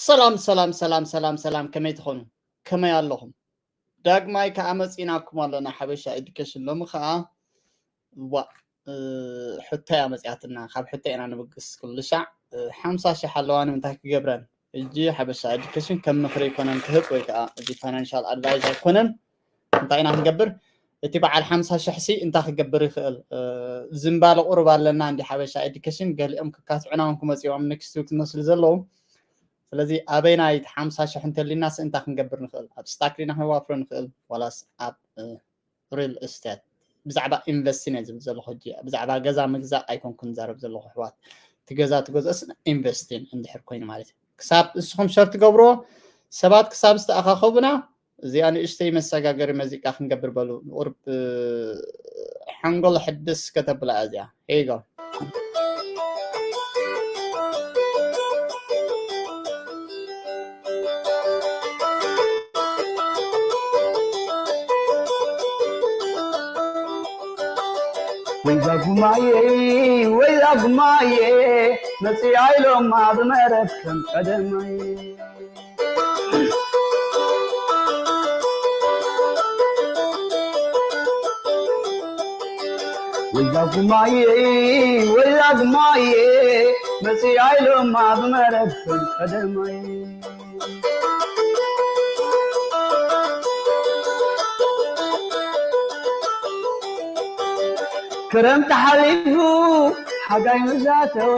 ሰላም ሰላም ሰላም ሰላም ሰላም፣ ከመይ ትኾኑ? ከመይ ኣለኹም? ዳግማይ ከኣ መጺእናኩም ኣለና ሓበሻ ኤዱኬሽን። ሎሚ ከኣ ዋ ሕቶ እያ መጺኣትና። ካብ ሕቶ ኢና ንብግስ። ኩሉ ሻዕ ሓምሳ ሽሕ ኣለዋ፣ ንምንታይ ክገብረን? ሕጂ ሓበሻ ኤዱኬሽን ከም ምኽሪ ኣይኮነን ክህብ ወይ ከኣ እዚ ፋይናንሻል ኣድቫይስ ኣይኮነን። እንታይ ኢና ክንገብር? እቲ በዓል ሓምሳ ሽሕ ሲ እንታይ ክገብር ይኽእል? ዝንባለ ቁሩብ ኣለና እንዲ ሓበሻ ኤዱኬሽን፣ ገሊኦም ክካትዑና እውን ክመጽኦም ኔክስት ዊክ ዝመስሉ ዘለዉ። ስለዚ ኣበይናይ ሓምሳ ሽሕ እንተሊናስ እንታይ ክንገብር ንኽእል? ኣብ ስታክ ዲና ክነዋፍሮ ንኽእል ዋላስ ኣብ ሪል እስቴት? ብዛዕባ ኢንቨስቲን እየ ዝብል ዘለኹ ሕጂ። ብዛዕባ ገዛ ምግዛእ ኣይኮንኩን ዝዛረብ ዘለኹ ኣሕዋት። እቲ ገዛ ትገዝኦስ ኢንቨስቲን እንድሕር ኮይኑ ማለት እዩ። ክሳብ ንስኹም ሸር ትገብርዎ ሰባት ክሳብ ዝተኣኻኸቡና እዚኣ ንእሽተይ መሰጋገሪ መዚቃ ክንገብር በሉ። ንቁርብ ሓንጎል ሕድስ ከተብላ እዚኣ። ሄጎ ወይዛ ጉማየ ወይዛ ጉማየ መፅኣ ኢሎማ ብመረብ ከም ቀደማይ ወይዛ ጉማየ ወይዛ ጉማየ መፅኣ ኢሎማ ብመረብ ከም ቀደማይ ክረምቲ ሓሊፉ ሓጋይ ምስ ኣተወ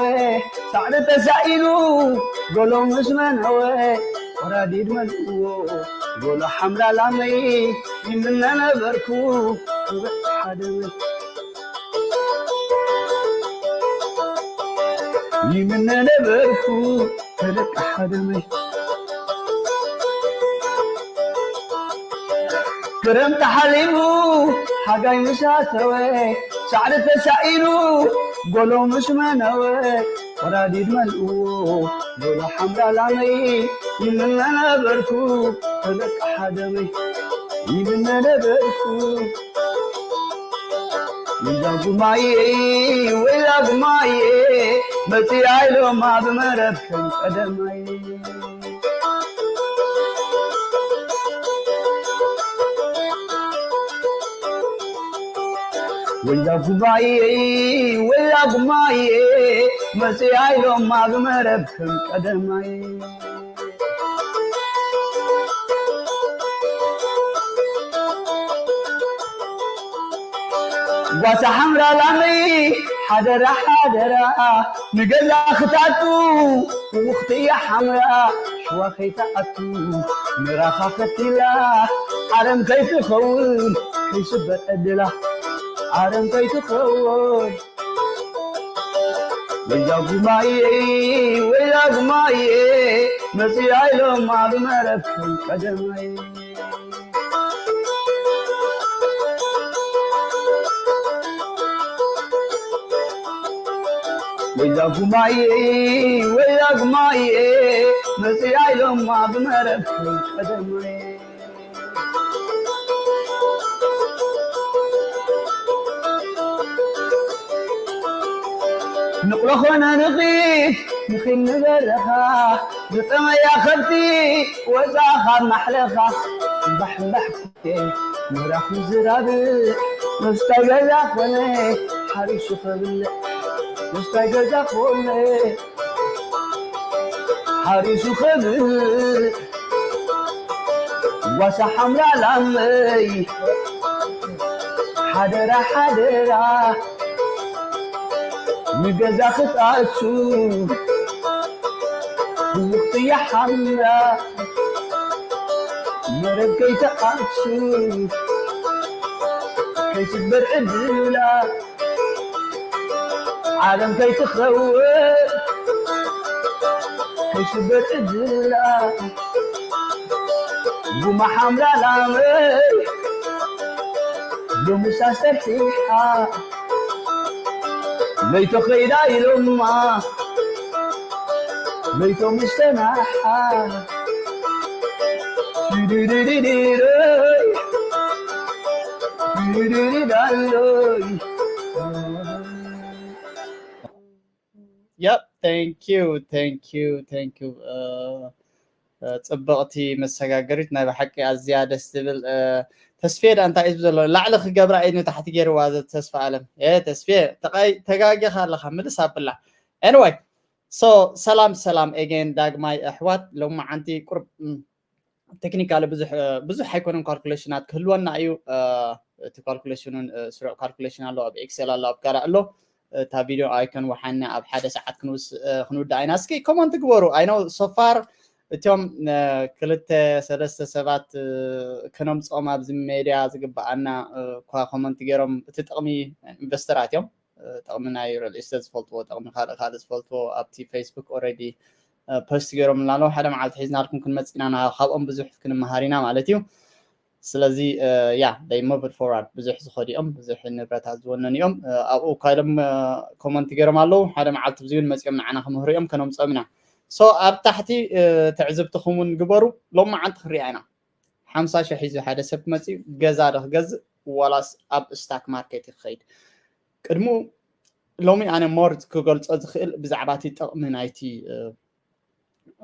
ሳዕሪ ተሳኢኑ ጎሎ ምስ መነወ ቆራዲድ መልእዎ ጎሎ ሓምላ ላመይ ይምነ ነበርኩ ክበቅ ሓደመ ይምነ ነበርኩ ክበቅ ሓደመ ክረምቲ ሓሊፉ ሓጋይ ምስ ኣተወ ሳዕሪ ተሳኢኑ ጎሎ ምስ መነወ ቆራዲድ መልእዎ ጎሎ ሓምላ ላመይ ይምነ ነበርኩ ተለቃ ሓደመይ ይምነ ነበርኩ ወይዛ ጉማየ ወይዛ ጉማየ መፅኣ ኢሎማ ብመረብ ከም ቀደማይ ወይዛ ጉማየ ወይዛ ጉማየ መፅኣ ኢሎማ ብመረብ ከም ቀደማይ ጓሳ ሓምራ ላመይ ሓደራ ሓደራ ንገዛ ክታቱ ውኽቲ እያ ሓምራ ሽዋ ከይትኣቱ ምራኻ ከቲላ ዓለም ከይትኸውን ከይስበር ዕድላ ዓለም ከይትኸውን ወይዛ ጉማየ ወይዛ ጉማየ መፅኣ ኢሎማ ብመረብ ከም ቀደማይ ወይዛ ጉማየ ወይዛ ጉማየ መፅኣ ኢሎማ ብመረብ ከም ቀደማይ ንቕሎ ኾነ ንኺድ ንኺድ ንበረኻ ዝጠመያ ከብቲ ወፃ ካብ ማሕለኻ እምባሕ እምባሕ ምራኽ ምዝራብ ምስታይ ገዛ ኾነ ሓሪሱ ከብልዕ ምስታይ ገዛ ኾነ ሓሪሱ ከብልዕ ጓሳ ሓምላ ላመይ ሓደራ ሓደራ ንገዛ ክትኣቱ ህውኽቲ ሓምላ መረብ ከይትኣቱ ከይስበር ዕድላ ዓለም ከይትኸውን ከይስበር ዕድላ ጉማ ሓምላ ላመይ ሎምስ ኣስተርሒሓ ለይቶ ኸይዳ ኢሎማ ለይቶ ምስ ተናሓ ድድድድድረይ ድድድዳለይ Yep, thank you, thank you, thank you. Uh, ጽብቕቲ መሰጋገሪት፣ ናይ ብሓቂ ኣዝያ ደስ ትብል። ተስፌ ዳ እንታይ እዩ ዘሎ? ላዕሊ ክገብራ እዩ ንታሕቲ ገይርዋ። ተስፋ ኣለም ተስፌ፣ ተጋጊኻ ኣለኻ፣ ምልስ ኣብላ። Anyway, so ሰላም ሰላም again ዳግማይ ኣሕዋት። ሎማዓንቲ ቁርብ ቴክኒካሊ ብዙሕ ብዙሕ ኣይኮነን ካልኩሌሽናት ክህልወና እዩ። እቲ ካልኩሌሽኑን ስሩዕ ካልኩሌሽን ኣሎ፣ ኣብ ኤክሴል ኣሎ፣ ኣብ ካልእ ኣሎ። እታ ቪድዮ ኣይኮን ወሓና ኣብ ሓደ ሰዓት ክንውዳእ ኢና። እስኪ ኮመንት ግበሩ። I know so far እቶም ክልተ ሰለስተ ሰባት ከነምፅኦም ኣብዚ ሜድያ ዝግበኣና እኳ ኮመንት ገይሮም፣ እቲ ጥቕሚ ኢንቨስተራት እዮም። ጥቕሚ ናይ ሪል ኢስቴት ዝፈልጥዎ፣ ጥቕሚ ካልእ ካልእ ዝፈልጥዎ ኣብቲ ፌስቡክ ኦልሬዲ ፖስት ገይሮም ኣለዉ። ሓደ መዓልቲ ሒዝናልኩም ክንመፅእ ኢና፣ ካብኦም ብዙሕ ክንመሃር ኢና ማለት እዩ። ስለዚ ያ they move it forward፣ ብዙሕ ዝኸዱ እዮም፣ ብዙሕ ንብረታት ዝወነኑ እዮም። ኣብኡ እኳ ኢሎም ኮመንት ገይሮም ኣለዉ። ሓደ መዓልቲ ብዙ እውን መፂኦም ንዓና ክምህሩ እዮም፣ ከነምፅኦም ኢና። So ኣብ ታሕቲ ትዕዝብትኹም እውን ግበሩ። ሎማዓንቲ ክንሪኣ ኢና። ሓምሳ ሽሕ ሒዙ ሓደ ሰብ መፂኡ ገዛ ዶ ክገዝእ ዋላስ ኣብ ስታክ ማርኬት ክኸይድ? ቅድሙ ሎሚ ኣነ ሞር ክገልፆ ዝኽእል ብዛዕባ እቲ ጥቕሚ ናይቲ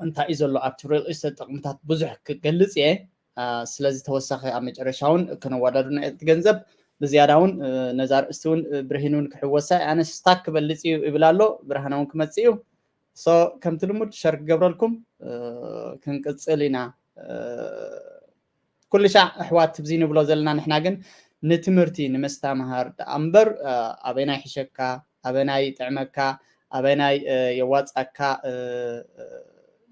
እንታይ እዩ ዘሎ ኣብቲ ሪል ኢስቴት ጥቕምታት ብዙሕ ክገልፅ እየ። ስለዚ ተወሳኺ ኣብ መጨረሻ እውን ክነወዳድር ናይ እቲ ገንዘብ ብዝያዳ እውን ነዛ ርእስቲ እውን ብርሂን እውን ክሕወሳ ኣነ ስታክ ክበልፅ እዩ ይብል ኣሎ። ብርሃነ እውን ክመፅእ እዩ። So ከምቲ ልሙድ ሸር ክገብረልኩም ክንቅፅል ኢና። ኩሉ ሻዕ ኣሕዋት ትብዚ ንብሎ ዘለና ንሕና ግን ንትምህርቲ ንምስተምሃር ደኣ እምበር ኣበናይ ሕሸካ፣ ኣበናይ ጥዕመካ፣ ኣበናይ የዋፃካ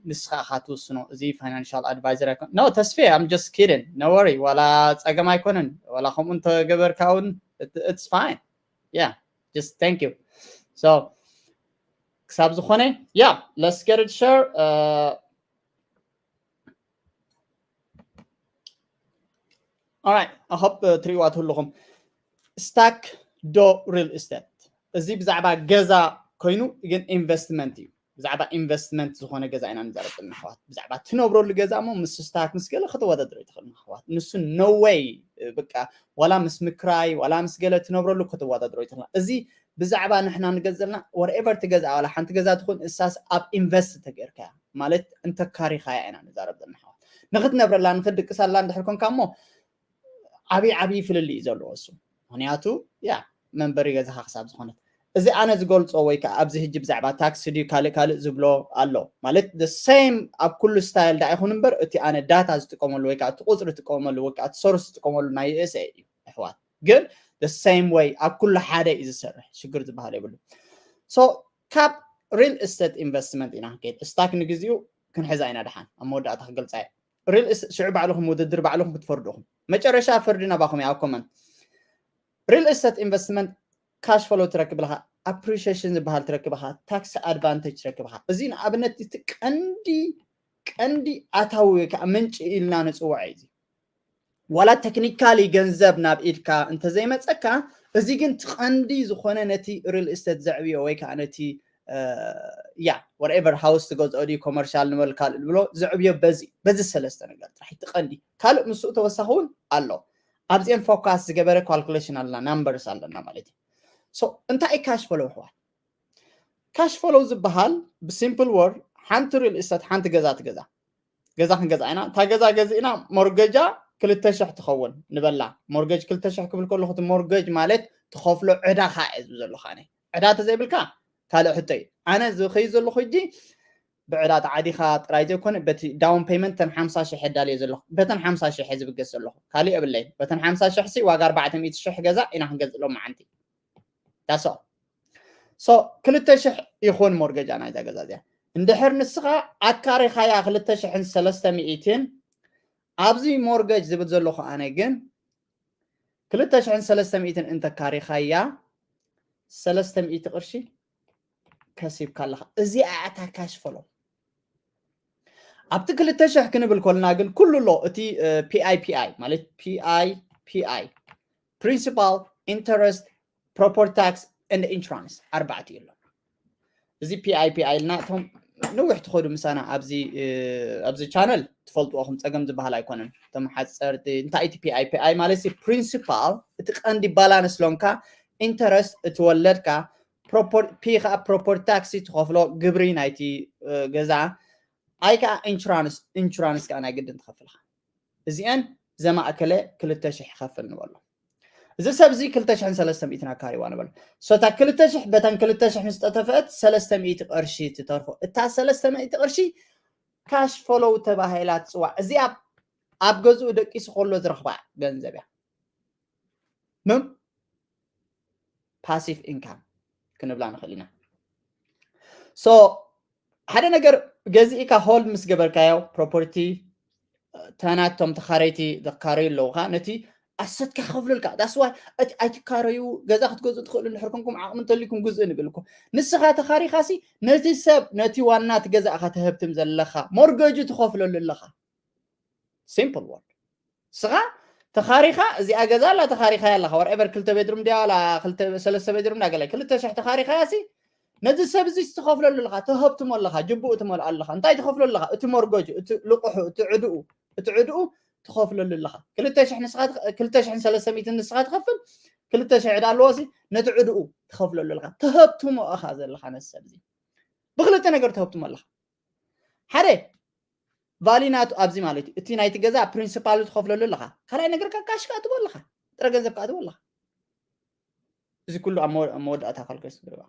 ንስኻ ኢኻ ትውስኖ። እዚ ፋይናንሻል ኣድቫይዘር ኣይኮን። No ተስፌ፣ I'm just kidding, no worry። ዋላ ፀገም ኣይኮነን፣ ዋላ ከምኡ እንተገበርካ እውን it's fine. Yeah, just thank you. So ክሳብ ዝኾነ yeah, let's get it share. Alright, I hope ትሪእዋ ትህልኹም። ስታክ ዶ ሪል ኢስቴት? እዚ ብዛዕባ ገዛ ኮይኑ ግን ኢንቨስትመንት እዩ። ብዛዕባ ኢንቨስትመንት ዝኾነ ገዛ ኢና ንዛረብ ዘለና ኣሕዋት። ብዛዕባ ትነብረሉ ገዛ እሞ ምስ ስታክ ምስ ገለ ከተወዳድሮ ኣይትኽእልን ኣሕዋት። ንሱ no way፣ በቃ ዋላ ምስ ምክራይ ዋላ ምስ ገለ ትነብረሉ ከተወዳድሮ ኣይትኽእልን። እዚ ብዛዕባ ንሕና ንገዝ ዘለና whatever ትገዝኣ ዋላ ሓንቲ ገዛ ትኹን እሳስ ኣብ ኢንቨስት ተገይርካ ማለት እንተካሪኻያ ኢና ንዛረብ ዘለና ኣሕዋት። ንክትነብረላ ንክትድቅሳላ እንድሕር ኮንካ እሞ ዓብዪ ዓብዪ ፍልልይ እዩ ዘለዎ እሱ። ምክንያቱ ያ መንበሪ ገዛኻ ክሳብ ዝኾነት እዚ ኣነ ዝገልፆ ወይ ከዓ ኣብዚ ህጂ ብዛዕባ ታክሲ ድዩ ካልእ ካልእ ዝብሎ ኣሎ ማለት the same ኣብ ኩሉ ስታይል ዳ ይኹን እምበር እቲ ኣነ ዳታ ዝጥቀመሉ ወይ ከዓ እቲ ቁፅሪ ዝጥቀመሉ ወይ ከዓ እቲ ሶርስ ዝጥቀመሉ ናይ USA እዩ ኣሕዋት። ግን the same way ኣብ ኩሉ ሓደ እዩ ዝሰርሕ፣ ሽግር ዝበሃል የብሉ። So ካብ ሪል ኢስቴት ኢንቨስትመንት ኢና ክንከይድ። ስታክ ንግዚኡ ክንሕዛ ኢና ደሓን ኣብ መወዳእታ ክገልፃ እየ። ሪል ኢስቴት ሽዑ ባዕልኹም ውድድር ባዕልኹም ክትፈርዱ ኢኹም። መጨረሻ ፍርዲ ናባኹም እያ ኣብ ኮመንት። ሪል ኢስቴት ኢንቨስትመንት ካሽ ፍሎ ትረክብ ኣለኻ፣ ኣፕሪሺዬሽን ዝበሃል ትረክብ ኢኻ፣ ታክስ ኣድቫንቴጅ ትረክብ ኢኻ። እዚ ንኣብነት እቲ ቀንዲ ቀንዲ ኣታዊ ወይ ከዓ ምንጪ ኢልና ንፅውዖ እዩ። ዋላ ቴክኒካሊ ገንዘብ ናብ ኢድካ እንተዘይመፀካ፣ እዚ ግን እቲ ቀንዲ ዝኾነ ነቲ ሪል ኢስቴት ዘዕብዮ ወይ ከዓ ነቲ ያ whatever ሃውስ ትገዝኦ ድዩ ኮመርሻል ንበል ካልእ ንብሎ ዘዕብዮ በዚ በዚ ሰለስተ ነገር ጥራሕ እቲ ቀንዲ። ካልእ ምስኡ ተወሳኺ እውን ኣሎ። ኣብዚአን ፎካስ ዝገበረ ካልኩሌሽን ኣለና፣ ናምበርስ ኣለና ማለት እዩ። So እንታይ እዩ ካሽ ፍሎ ኣሕዋት? ካሽ ፍሎ ዝበሃል ብሲምፕል ወርድ ሓንቲ ሪል ኢስቴት ሓንቲ ገዛ ትገዛ። ገዛ ክንገዛ ኢና። እታ ገዛ ገዚእና ሞርገጃ ክልተ ሽሕ ትኸውን ንበላ። ሞርገጅ ክልተ ሽሕ ክብል ከለኹ እቲ ሞርገጅ ማለት ትኸፍሎ ዕዳኻ እየ ዝብል ዘለኹ ኣነ። ዕዳ ተዘይብልካ ካልእ ሕቶ እዩ። ኣነ ዝኸይድ ዘለኹ ሕጂ ብዕዳ ተዓዲኻ ጥራይ ዘይኮነ በቲ ዳውን ፔመንት ተን ሓምሳ ሽሕ የዳልየ ዘለኹ። በተን ሓምሳ ሽሕ እየ ዝብገስ ዘለኹ። ካልእ የብለይን። በተን ሓምሳ ሽሕ ሲ ዋጋ ኣርባዕተ ሚእቲ ሽሕ ገዛ ኢና ክንገዝእ ሎማዓንቲ። That's all። So ክልተ ሽሕ ይኹን ሞርገጃ ናይዛ ገዛ እዚኣ። እንድሕር ንስኻ ኣካሪኻያ ክልተ ሽሕን ሰለስተ ሚእትን ኣብዚ ሞርገጅ ዝብል ዘለኹ ኣነ ግን ክልተ ሽሕን ሰለስተ ሚእትን እንተካሪኻያ ሰለስተ ሚእቲ ቅርሺ ከሲብካ ኣለኻ። እዚኣ እያ እታ ካሽ ፍሎ። ኣብቲ ክልተ ሽሕ ክንብል ከልና ግን ኩሉ ኣሎ። እቲ ፒኣይ ፒኣይ ማለት ፒኣይ ፒኣይ፣ ፕሪንሲፓል፣ ኢንተረስት፣ ፕሮፐርቲ ታክስ ኤንድ ኢንሹራንስ ኣርባዕተ እዩ ኣሎ። እዚ ፒኣይ ፒኣይ ኢልና እቶም ነዊሕ ትኸዱ ምሳና ኣብዚ ኣብዚ ቻነል ትፈልጥዎ ኹም፣ ፀገም ዝበሃል ኣይኮነን። እቶም ሓፀርቲ እንታይ እቲ ፒኣይ ፒኣይ ማለት ሲ ፕሪንሲፓል እቲ ቀንዲ ባላንስ ሎንካ ኢንተረስት እቲ ወለድካ ፕሮፖር-፣ ፒ ከዓ ፕሮፐርቲ ታክሲ ትኸፍሎ ግብሪ ናይቲ ገዛ ኣይ ከዓ ኢንሹራንስ ኢንሹራንስ ከዓ ናይ ግድን ትኸፍልካ። እዚአን ዘማእከለ ክልተ ሽሕ ይኸፍል ንበሎ። እዚ ሰብ እዚ ክልተ ሽሕን ሰለስተ ሚእትን ኣካሪዋ ንበሎ። ሶታ ክልተ ሽሕ በተን ክልተ ሽሕ ምስ ጠተፈአት ሰለስተ ሚእቲ ቅርሺ ትተርፎ። እታ ሰለስተ ሚእቲ ቅርሺ ካሽ ፎሎው ተባሂላ ትፅዋዕ። እዚኣ ኣብ ገዝኡ ደቂሱ ከሎ ዝረኽባ ገንዘብ እያ። ምም ፓሲቭ ኢንካም ክንብላ ንኽእል ኢና። ሶ ሓደ ነገር ገዚእካ ሆልድ ምስ ገበርካዮ ፕሮፐርቲ ተናቶም ተኻረይቲ ዘካረዩ ኣለውካ ነቲ ኣሰትካ ክኸፍሉልካ ዳስዋይ እቲ ኣይትካረዩ። ገዛ ክትገዝኡ ትኽእሉ እንድሕር ኮንኩም ዓቕሚ እንተልዩኩም ግዝኡ ንብል እኮ። ንስኻ ተኻሪኻሲ ነቲ ሰብ ነቲ ዋና እቲ ገዛእኻ ተህብትም ዘለኻ ሞርገጁ ትኸፍለሉ ኣለኻ። ሲምፕል ወርድ። ስኻ ተኻሪኻ እዚኣ ገዛ ኣላ ተኻሪኻ ኣለኻ ወርኤቨር ክልተ ቤድሩም ድያ ላ ሰለስተ ቤድሩም ዳገለ ክልተ ሽሕ ተኻሪኻ ያሲ ነዚ ሰብ እዚ ትኸፍለሉ ኣለኻ ትህብትሞ ኣለኻ ጅቡኡ ትመልኦ ኣለኻ እንታይ ትኸፍሎ ኣለኻ እቲ ሞርጎጅ እቲ ልቑሑ እቲ ዕድኡ እቲ ዕድኡ ትኸፍለሉ ኣለኻ ክልተ ሽሕ ንስኻ ክልተ ሽሕን ሰለስተ ሚእትን ንስኻ ትኸፍል ክልተ ሽሕ ዕዳ ኣለዎ ሲ ነቲ ዕድኡ ትኸፍለሉ ኣለኻ ትህብትሞ እኻ ዘለኻ ነዚ ሰብ እዚ ብክልተ ነገር ትህብትሞ ኣለኻ ሓደ ቫሊ ናቱ ኣብዚ ማለት እዩ እቲ ናይቲ ገዛ ፕሪንሲፓሉ ትኸፍለሉ ኣለኻ ካልኣይ ነገር ካሽ ከኣትቦ ኣለኻ ጥረ ገንዘብ ከኣትቦ ኣለኻ እዚ ኩሉ ኣብ መወዳእታ ካልኩለስ ትግርባ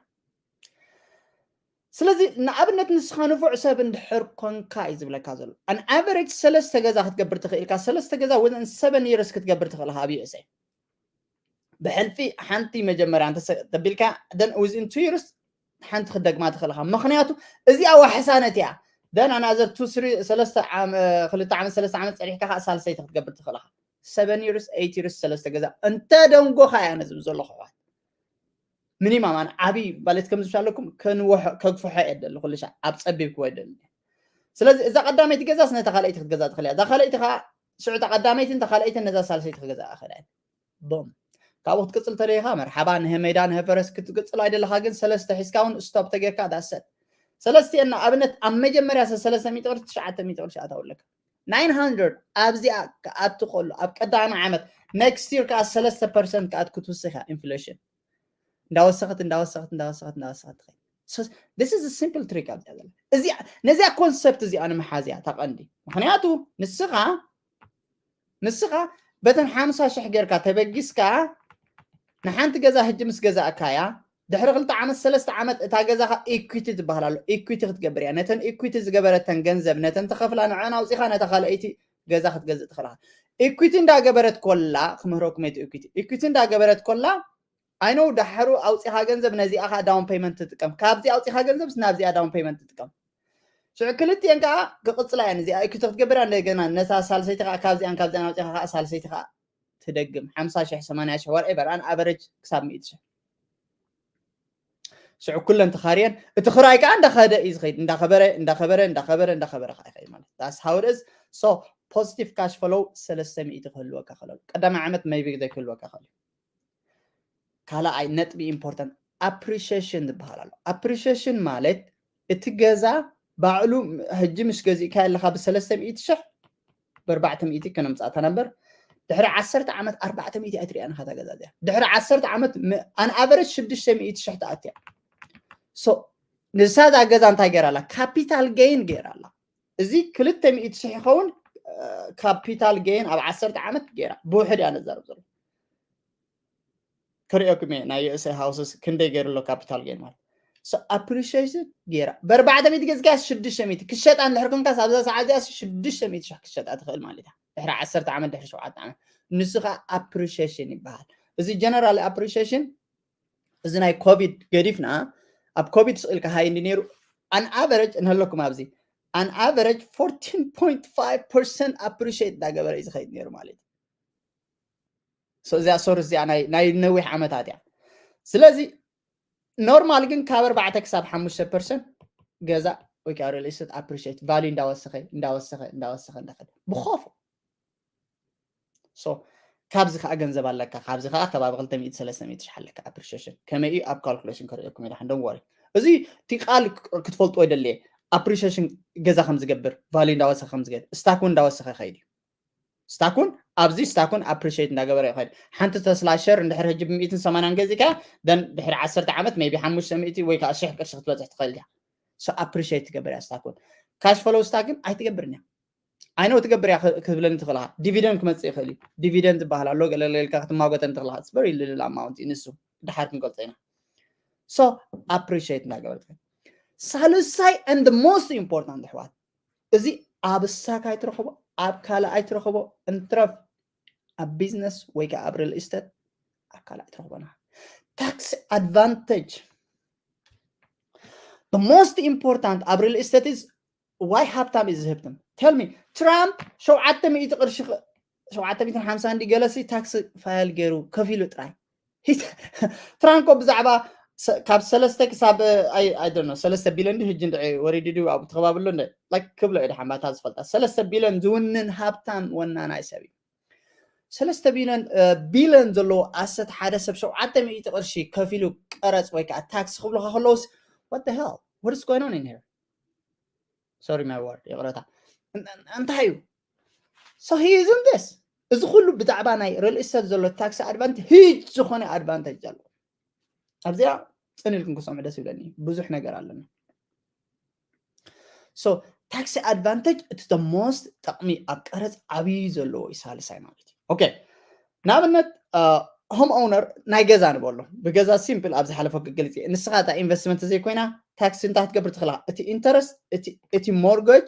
ስለዚ ንኣብነት ንስኻ ንፉዕ ሰብ እንድሕር ኮንካ እዩ ዝብለካ ዘሎ ኣን ኣቨሬጅ ሰለስተ ገዛ ክትገብር ትኽእል ኢልካ ሰለስተ ገዛ ወዘን ሰበን ይርስ ክትገብር ትኽእል ኣብ ዩኤስኤ ብሕልፊ ሓንቲ መጀመርያ እንተቢልካ ደን ዊዝን ቱ ይርስ ሓንቲ ክደግማ ትኽእልኻ ምክንያቱ እዚኣ ዋሕሳነት እያ ደን ኣናዘር ቱ ስሪ ሰለስተ ክልተ ዓመት ሰለስተ ዓመት ፀኒሕካ ከዓ ሳልሰይቲ ክትገብር ትኽእልኻ ሰቨን ይርስ ኤይት ይርስ ሰለስተ ገዛ እንተ ደንጎኻ እያ ነዚ ዘለኹ ኣሕዋት ሚኒማም ኣነ ዓብዪ ማለት ከም ዝብሻለኩም ከንወሖ ከግፍሖ እየ ደሊ ኩሉ ሻዕ ኣብ ፀቢብ ክወደል ስለዚ እዛ ቀዳመይቲ ገዛስ ነታ ካልኣይቲ ክትገዛ ትኽእል እያ እዛ ካልኣይቲ ከዓ ሽዑ እታ ቀዳመይትን እታ ካልኣይትን ነዛ ሳልሰይቲ ክገዛ እኽእል እየ ቦም ካብኡ ክትቅፅል ተለይኻ መርሓባ ንሀ ሜዳ ንሀ ፈረስ ክትቅፅል ኣይደለኻ ግን ሰለስተ ሒዝካ እውን ስቶፕ ተጌርካ ዳሰት ሰለስቲአን ንኣብነት ኣብ መጀመርያ ሰለስተ ሚእቲ ቅርሺ ትሽዓተ ሚእቲ ቅርሺ ኣታውለካ ናይን ሃንድረድ ኣብዚኣ ክኣቱ ከሎ ኣብ ቀዳማይ ዓመት ኔክስት ይር ከዓ ሰለስተ ፐርሰንት ክኣት ክትውስኻ ኢንፍሌሽን እንዳወሰኸት እንዳወሰኸት እንዳወሰኸት እንዳወሰኸት ትኸይድ this is simple trick ኣብዚኣ ዘላ እዚኣ ነዚኣ ኮንሰፕት እዚኣ ንምሓዝያ እታ ቀንዲ ምክንያቱ ንስኻ ንስኻ በተን ሓምሳ ሽሕ ጌርካ ተበጊስካ ንሓንቲ ገዛ ሕጂ ምስ ገዛእካያ ድሕሪ ክልተ ዓመት ሰለስተ ዓመት እታ ገዛኻ ኢኩቲ ትበሃል ኣሎ ኢኩቲ ክትገብር እያ ነተን ኢኩቲ ዝገበረተን ገንዘብ ነተን ተኸፍላ ንዐን ኣውፂኻ ነታ ካልኣይቲ ገዛ ክትገዝእ ትኽእልኻ ኢኩቲ እንዳገበረት ኮላ ክምህረኩም እቲ ኢኩቲ ኢኩቲ እንዳገበረት ኮላ ኣይነው ዳሕሩ ኣውፂኻ ገንዘብ ነዚኣ ከዓ ዳውን ፔመንት ትጥቀም ካብዚ ኣውፂኻ ገንዘብ ናብዚኣ ዳውን ፔመንት ትጥቀም ሽዑ ክልቲኤን ከዓ ክቕፅላ እየን እዚኣ ኢኩቲ ክትገብር እንደገና ነታ ሳልሰይቲ ከዓ ካብዚኣን ካብዚኣን ኣውፂኻ ከዓ ሳልሰይቲ ከዓ ትደግም ሓምሳ ሽሕ ሰማንያ ሽሕ ወርኤቨር ኣን ኣቨሬጅ ክሳብ ሚእቲ ሽሕ ሽዑ ኩለን ተኻርየን እቲ ክራይ ከዓ እንዳኸደ እዩ ዝኸይድ እንዳኸበረ እንዳኸበረ እንዳኸበረ እንዳኸበረ ከዓ ይኸይድ ማለት that's how it is so positive cash flow ሰለስተ ሚእቲ ክህልወካ ከለሉ ቀዳማይ ዓመት maybe ዘይክህልወካ ከሉ ካልኣይ ነጥቢ important appreciation ዝበሃል ኣሎ appreciation ማለት እቲ ገዛ ባዕሉ ሕጂ ምስ ገዚእካ ኣለካ ብሰለስተ ሚእቲ ሽሕ ብኣርባዕተ ሚእቲ ከነምፃእታ ነበር ድሕሪ ዓሰርተ ዓመት ኣርባዕተ ሚእቲ ኣይትሪኣን ኢኻ እታ ገዛ እዚኣ ድሕሪ ዓሰርተ ዓመት ኣን ኣቨረጅ ሽዱሽተ ሚእቲ ሽሕ ትኣትያ so ንሳ እዛ ገዛ እንታይ ገይራ ኣላ ካፒታል ገይን ገይራ ኣላ እዚ ክልተ ሚእቲ ሽሕ ይኸውን ካፒታል ገይን ኣብ ዓሰርተ ዓመት ገይራ ብውሕድ እያ ነዛረብ ዘሎ ክርእየኩም እየ ናይ ዩኤስኤ ሃውስስ ክንደይ ገይሩ ኣሎ ካፒታል ገይን ማለት ኣፕሪሽሽን ገይራ ብኣርባዕተ ሚእቲ ገዝካ ሽዱሽተ ሚእቲ ክሸጣ እንድሕር ኮንካ ኣብዛ ሰዓት እዚኣ ሽዱሽተ ሚእቲ ሽሕ ክሸጣ ትኽእል ማለት እያ ድሕሪ ዓሰርተ ዓመት ድሕሪ ሸውዓተ ዓመት ንሱ ከዓ ኣፕሪሽሽን ይበሃል እዚ ጀነራል ኣፕሪሽሽን እዚ ናይ ኮቪድ ገዲፍና ኣብ ኮቪድ ስቕ ኢልካ ሃይ እንዲ ነይሩ ኣን ኣቨረጅ ንህለኩም ኣብዚ ኣን ኣቨረጅ ፎርቲን ፖይንት ፋይቭ ፐርሰንት ኣፕሪሽት እንዳገበረ እዩ ዝኸይድ ነይሩ ማለት እዩ እዚኣ ሶርስ እዚኣ ናይ ነዊሕ ዓመታት እያ ስለዚ ኖርማል ግን ካብ ኣርባዕተ ክሳብ ሓሙሽተ ፐርሰንት ገዛ ወይ ከዓ ሪል ስቴት ኣፕሪሽት ቫልዩ እንዳወሰኸ እንዳወሰኸ እንዳወሰኸ እንዳኸደ ብኸፉ ሶ ካብዚ ከዓ ገንዘብ ኣለካ ካብዚ ከዓ ከባቢ ክልተ ሚእቲ ሰለስተ ሚእቲ ሽሕ ኣለካ ኣፕሪሽሽን ከመይ እዩ ኣብ ካልኩሌሽን ከርእየኩም ኢለ ሓንደም ወሪ እዚ እቲ ቃል ክትፈልጥዎ ይደልየ ኣፕሪሽሽን ገዛ ከም ዝገብር ቫልዩ እንዳወሰኸ ከም ዝገብር ስታክ እውን እንዳወሰኸ ከይድ እዩ ስታክ እውን ኣብዚ ስታክ እውን ኣፕሪሽት እንዳገበረ ይኸይድ ሓንቲ ተስላ ሸር እንድሕር ሕጂ ብሚእትን ሰማንያን ገዚእካ ደን ድሕሪ ዓሰርተ ዓመት ሜቢ ሓሙሽተ ሚእቲ ወይ ከዓ ሽሕ ቅርሺ ክትበፅሕ ትኽእል እያ ኣፕሪሽት ትገብር እያ ስታክ እውን ካሽ ፍሎው ስታክ ግን ኣይትገብርን እያ። ኣይነው ትገብር እያ ክብለኒ ትኽእልኻ። ዲቪደንድ ክመፅእ ይኽእል እዩ። ዲቪደንድ ዝበሃል ኣሎ ገለለልካ ክትማጎተን ትኽእልኻ። It's very little amount እዩ ንሱ። ድሓር ክንገልፆ ኢና። So appreciate እንዳገበርካ። ሳልሳይ and most important ኣሕዋት፣ እዚ ኣብ ስታክ ኣይትረኽቦ፣ ኣብ ካልእ ኣይትረኽቦ፣ እንትረፍ ኣብ ቢዝነስ ወይ ከዓ ኣብ ሪል ኢስቴት ኣብ ካልእ ኣይትረኽቦና። Tax advantage, the most important ኣብ ሪል ኢስቴት is why ሃብታም እዩ ዝህብትም። Tell me, ትራምፕ ሸውዓተ ሚእቲ ቅርሺ ሸውዓተ ሚእትን ሓምሳ እንዲ ገለሲ ታክስ ፋይል ገይሩ ከፊሉ ጥራይ። ትራምፕ ብዛዕባ ካብ ሰለስተ ክሳብ ሰለስተ ቢልዮን ድዩ ሕጂ እንድዒ ወሪዱ ድዩ ኣብኡ ተኸባብሎ እንደ ክብሎ እዩ ደሓን ባታ ዝፈልጣ ሰለስተ ቢልዮን ዝውንን ሃብታም ወናናይ ሰብ እዩ። ሰለስተ ቢልዮን ቢልዮን ዘለዎ ኣሰት ሓደ ሰብ ሸውዓተ ሚእቲ ቅርሺ ከፊሉ ቀረፅ ወይ ከዓ ታክስ ክብሉካ ከለውስ what the hell, what is going on in here? Sorry my word, ይቕረታ። እንታይ እዩ? So he is in this. እዚ ኩሉ ብዛዕባ ናይ ሪል ኢስቴት ዘሎ ታክስ ኣድቫንቴጅ፣ ሂጅ ዝኾነ ኣድቫንቴጅ ኣሎ። ኣብዚኣ ፅን ኢልኩም ክሰምዑ ደስ ይብለኒ። ብዙሕ ነገር ኣለና። So ታክሲ ኣድቫንቴጅ እቲ the most ጠቕሚ ኣብ ቀረፅ ዓብዪ ዘለዎ እዩ ሳልሳይ ማለት እዩ። ኦኬ፣ ንኣብነት ሆም ኦውነር ናይ ገዛ ንበሎ፣ ብገዛ ሲምፕል ኣብ ዝሓለፈ ክገልፅ እየ። ንስኻ እታ ኢንቨስትመንት ዘይኮይና ታክሲ እንታይ ክትገብር ትኽእልኻ? እቲ ኢንተረስት፣ እቲ ሞርጌጅ፣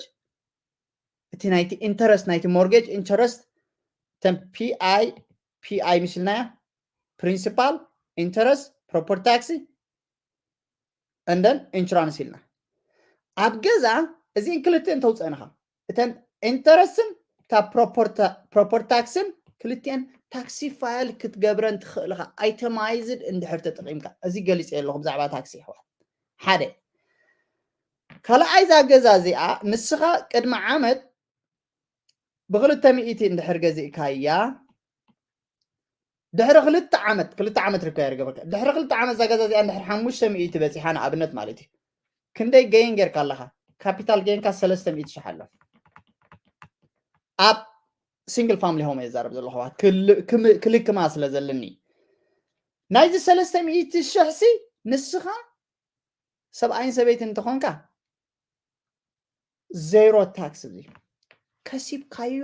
እቲ ናይቲ ኢንተረስት ናይቲ ሞርጌጅ ኢንተረስት፣ ተን ፒኣይ ፒኣይ ምስልናያ፣ ፕሪንሲፓል፣ ኢንተረስት፣ ፕሮፐርቲ ታክሲ፣ እንደን ኢንሹራንስ ኢልና ኣብ ገዛ እዚን ክልተን ተውፀእንኻ እተን ኢንተረስትን እታ ፕሮፐርቲ ታክስን ክልቲኤን ታክሲ ፋይል ክትገብረን ትኽእልኻ ኣይተማይዝድ እንድሕር ተጠቒምካ። እዚ ገሊፀ ኣለኹ ብዛዕባ ታክሲ ኣሕዋት። ሓደ ካልኣይ እዛ ገዛ እዚኣ ንስኻ ቅድሚ ዓመት ብክልተ ሚእቲ እንድሕር ገዚእካያ ድሕሪ ክልተ ዓመት ክልተ ዓመት ሪኳየር ገበርካ ድሕሪ ክልተ ዓመት እዛ ገዛ እዚኣ እንድሕር ሓሙሽተ ሚእቲ በፂሓ ንኣብነት ማለት እዩ። ክንደይ ገይን ጌርካ ኣለኻ? ካፒታል ገይንካ ሰለስተ ሚእቲ ሽሕ ኣሎ። ኣብ ሲንግል ፋሚሊ ሆም እየ ዛረብ ዘለኹ ኣሕዋት፣ ክልክማ ስለ ዘለኒ ናይዚ ሰለስተ ሚእቲ ሽሕ ሲ ንስኻ ሰብኣይን ሰበይትን እንተኾንካ ዜሮ ታክስ እዚ ከሲብካዮ።